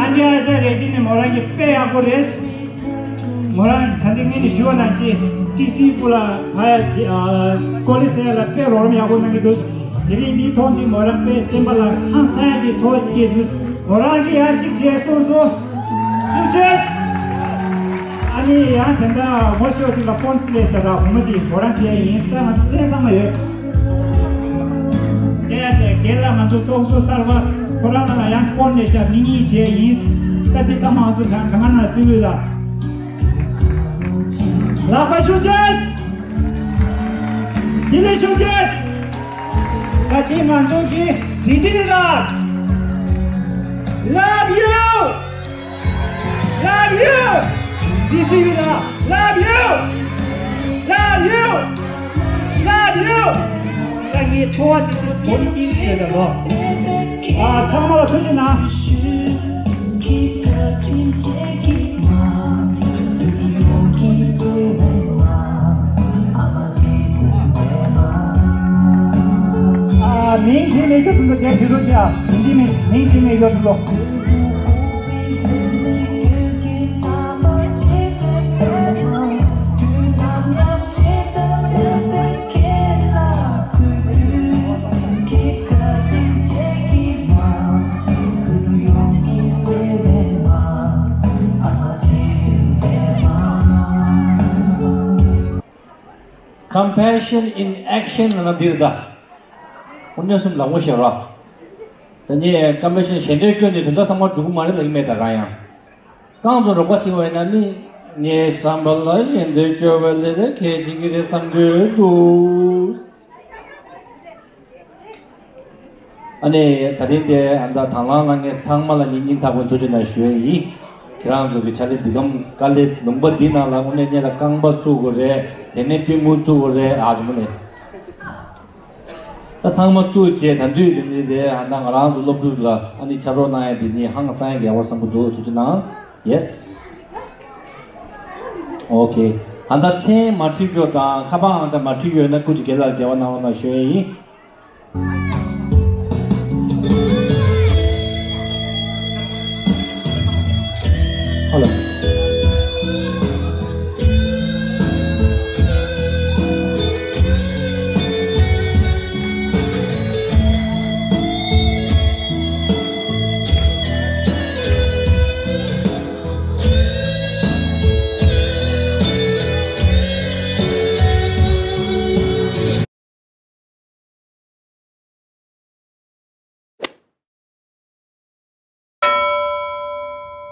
ཨ་ནི་ཨ་ཤ་རེ་ཏི་ནི་མོ་རང་གི་དཔེ་ཡག་པོ་རེད། མོ་རང་ད་ལྟ་ངས་ནི་ཞུ་བ་ནང་བཞིན་ཏི་སི་སྐུ་ལ་ཕ་ཡ་ཀོ་ལི་སེ་ལ་དཔེ་རོགས་རམ་ཡག་པོ་གནང་གི་འདུག་དེ་རིང་འདིའི་ཐོག་ནས་མོ་རང་དཔེ་སེམས་པ་ལ་ཧང་སང་ཡག་གི་ཚོར་བ་ཞིག་སྐྱེས་སོང་། མོ་རང་གིས་ཡང་གཅིག་བྱས་གསུངས་སོང་། ཐུགས་རྗེ་ཆེ། ཨ་ནི་ཡང་དེ་འདྲ་ངོ་ཤེས་པ་ཅིག་ལ་ཕོན་ཅིག་སླེབས་ཤག་ར་བུ་མོ་ཅིག་ཁོ་རང་བྱས་ཡིན་ཟེར། ང་ཚོ་མཚན་ཚང་མ་ཡོད། དེ་ཡང་དེ་རྒན་ལགས་ང་ཚོ་ཚོགས་གཙོ་གསར་པ་ཁོ་རང་ལ་ཡང་ཕོན་སླེབས་ཤག་མི་གཉིས་བྱས་ཡིན། ད་འདི་ཚང་མ་ང་ཚོ་གྲངས་གྲངས་ཀ་ནང་བཙུགས་ཡོད་ལ། ལག་པ་ཤུགས་ཆེ། ལྡི་ལི་ཤུགས་ཆེ། ད་འདི་ང་ཚོ་གི་གཟི་བརྗིད་རེད་ལ། Love you! Love you! This is it. Love you. Love you. Love you. ད་ངའི་ཚོར་བ་འདི་ཚོ་བོ་ནི་ཀིང་ཟེར་ལ་ལོ། ཨ་ཚང་མ་ལ་ཐུགས་རྗེ་གནང་། ཨ་མིང་ཁྱེར་མེད་ཁྱོད་ཀུན་ཏུ་བསྡད་བྱེད་རོགས་བྱ། མིང་ཁྱེར་མེད་མིང་ཁྱེར་མེད་ཡོད་ལོ། Compassion in action ལབ་ན་འདིར་ད། དངོས་གནས་སེམས་ལ་ངོ་ཤེས་རོགས། ད་ནི་ཀམ་པེ་ཤན་ཞེ་འདོད་སྐྱོན་ནི་དོན་དག་ཚང་མ་འགྲུབ་ཀྱི་མ་རེད་ལབ་ཀྱི་མེད་ད་རང་ཡང་། རྐང་ཚོ་རོགས་པ་བྱེད་པ་ཡིན་ན་ནི། ངའི་བསམ་པ་ལ་ཞེ་འདོད་སྐྱོ་བ་ལས་ད་གལ་ཆེན་གྱི་རེད་བསམ་གྱི་འདུག་ཨ་ནི་ད་རིང་དེ་ཨ་ད་དང་བླངས་གནང་མཁན་ཚང་མ་ལ་ངས་སྙིང་ཐག་པའི་ཐུགས་རྗེ་གནང་ཞུ་ཡས་ཡིན། ཁྱེད་རང་ཚོ་གི་ཕྱག་ལས་འདི་གམ་དཀའ་ལས་ལུང་པ་འདི་ནང་ལ་དངོས་གནས་གཉེན་ལ་རྐང་པ་བཙུགས་དགོས་རེད། དེ་ནས་པུས་མོ་བཙུགས་དགོས་རེད། ཨ་ཇོ་མོ་ལས། ད་ཚང་མ་བཙུགས་བྱས་ད་དུས་དེ་འདི་དེ་ཨ་ད་ང་རང་ཚོ་སློབ་ཕྲུག་ལ་ཨ་ནི་ཕྱག་རོགས་གནང་ཡས་འདི་ནི་ཧང་སང་ཡག་པོ་བསམ་གི་འདུག་ཐུགས་རྗེ་གནང་། Yes. Okay. ཨ་ད་མཚན་མ་བྲིས་ཀྱོག་དང་ཁ་པར་ཨང་གྲངས་མ་བྲིས་ཡོད་ན་སྐུ་མཁྱེན་རྒན་ལགས་འབྲེལ་བ་གནང་རོགས་གནང་ཞུ་ཡས་ཡིན། Hello.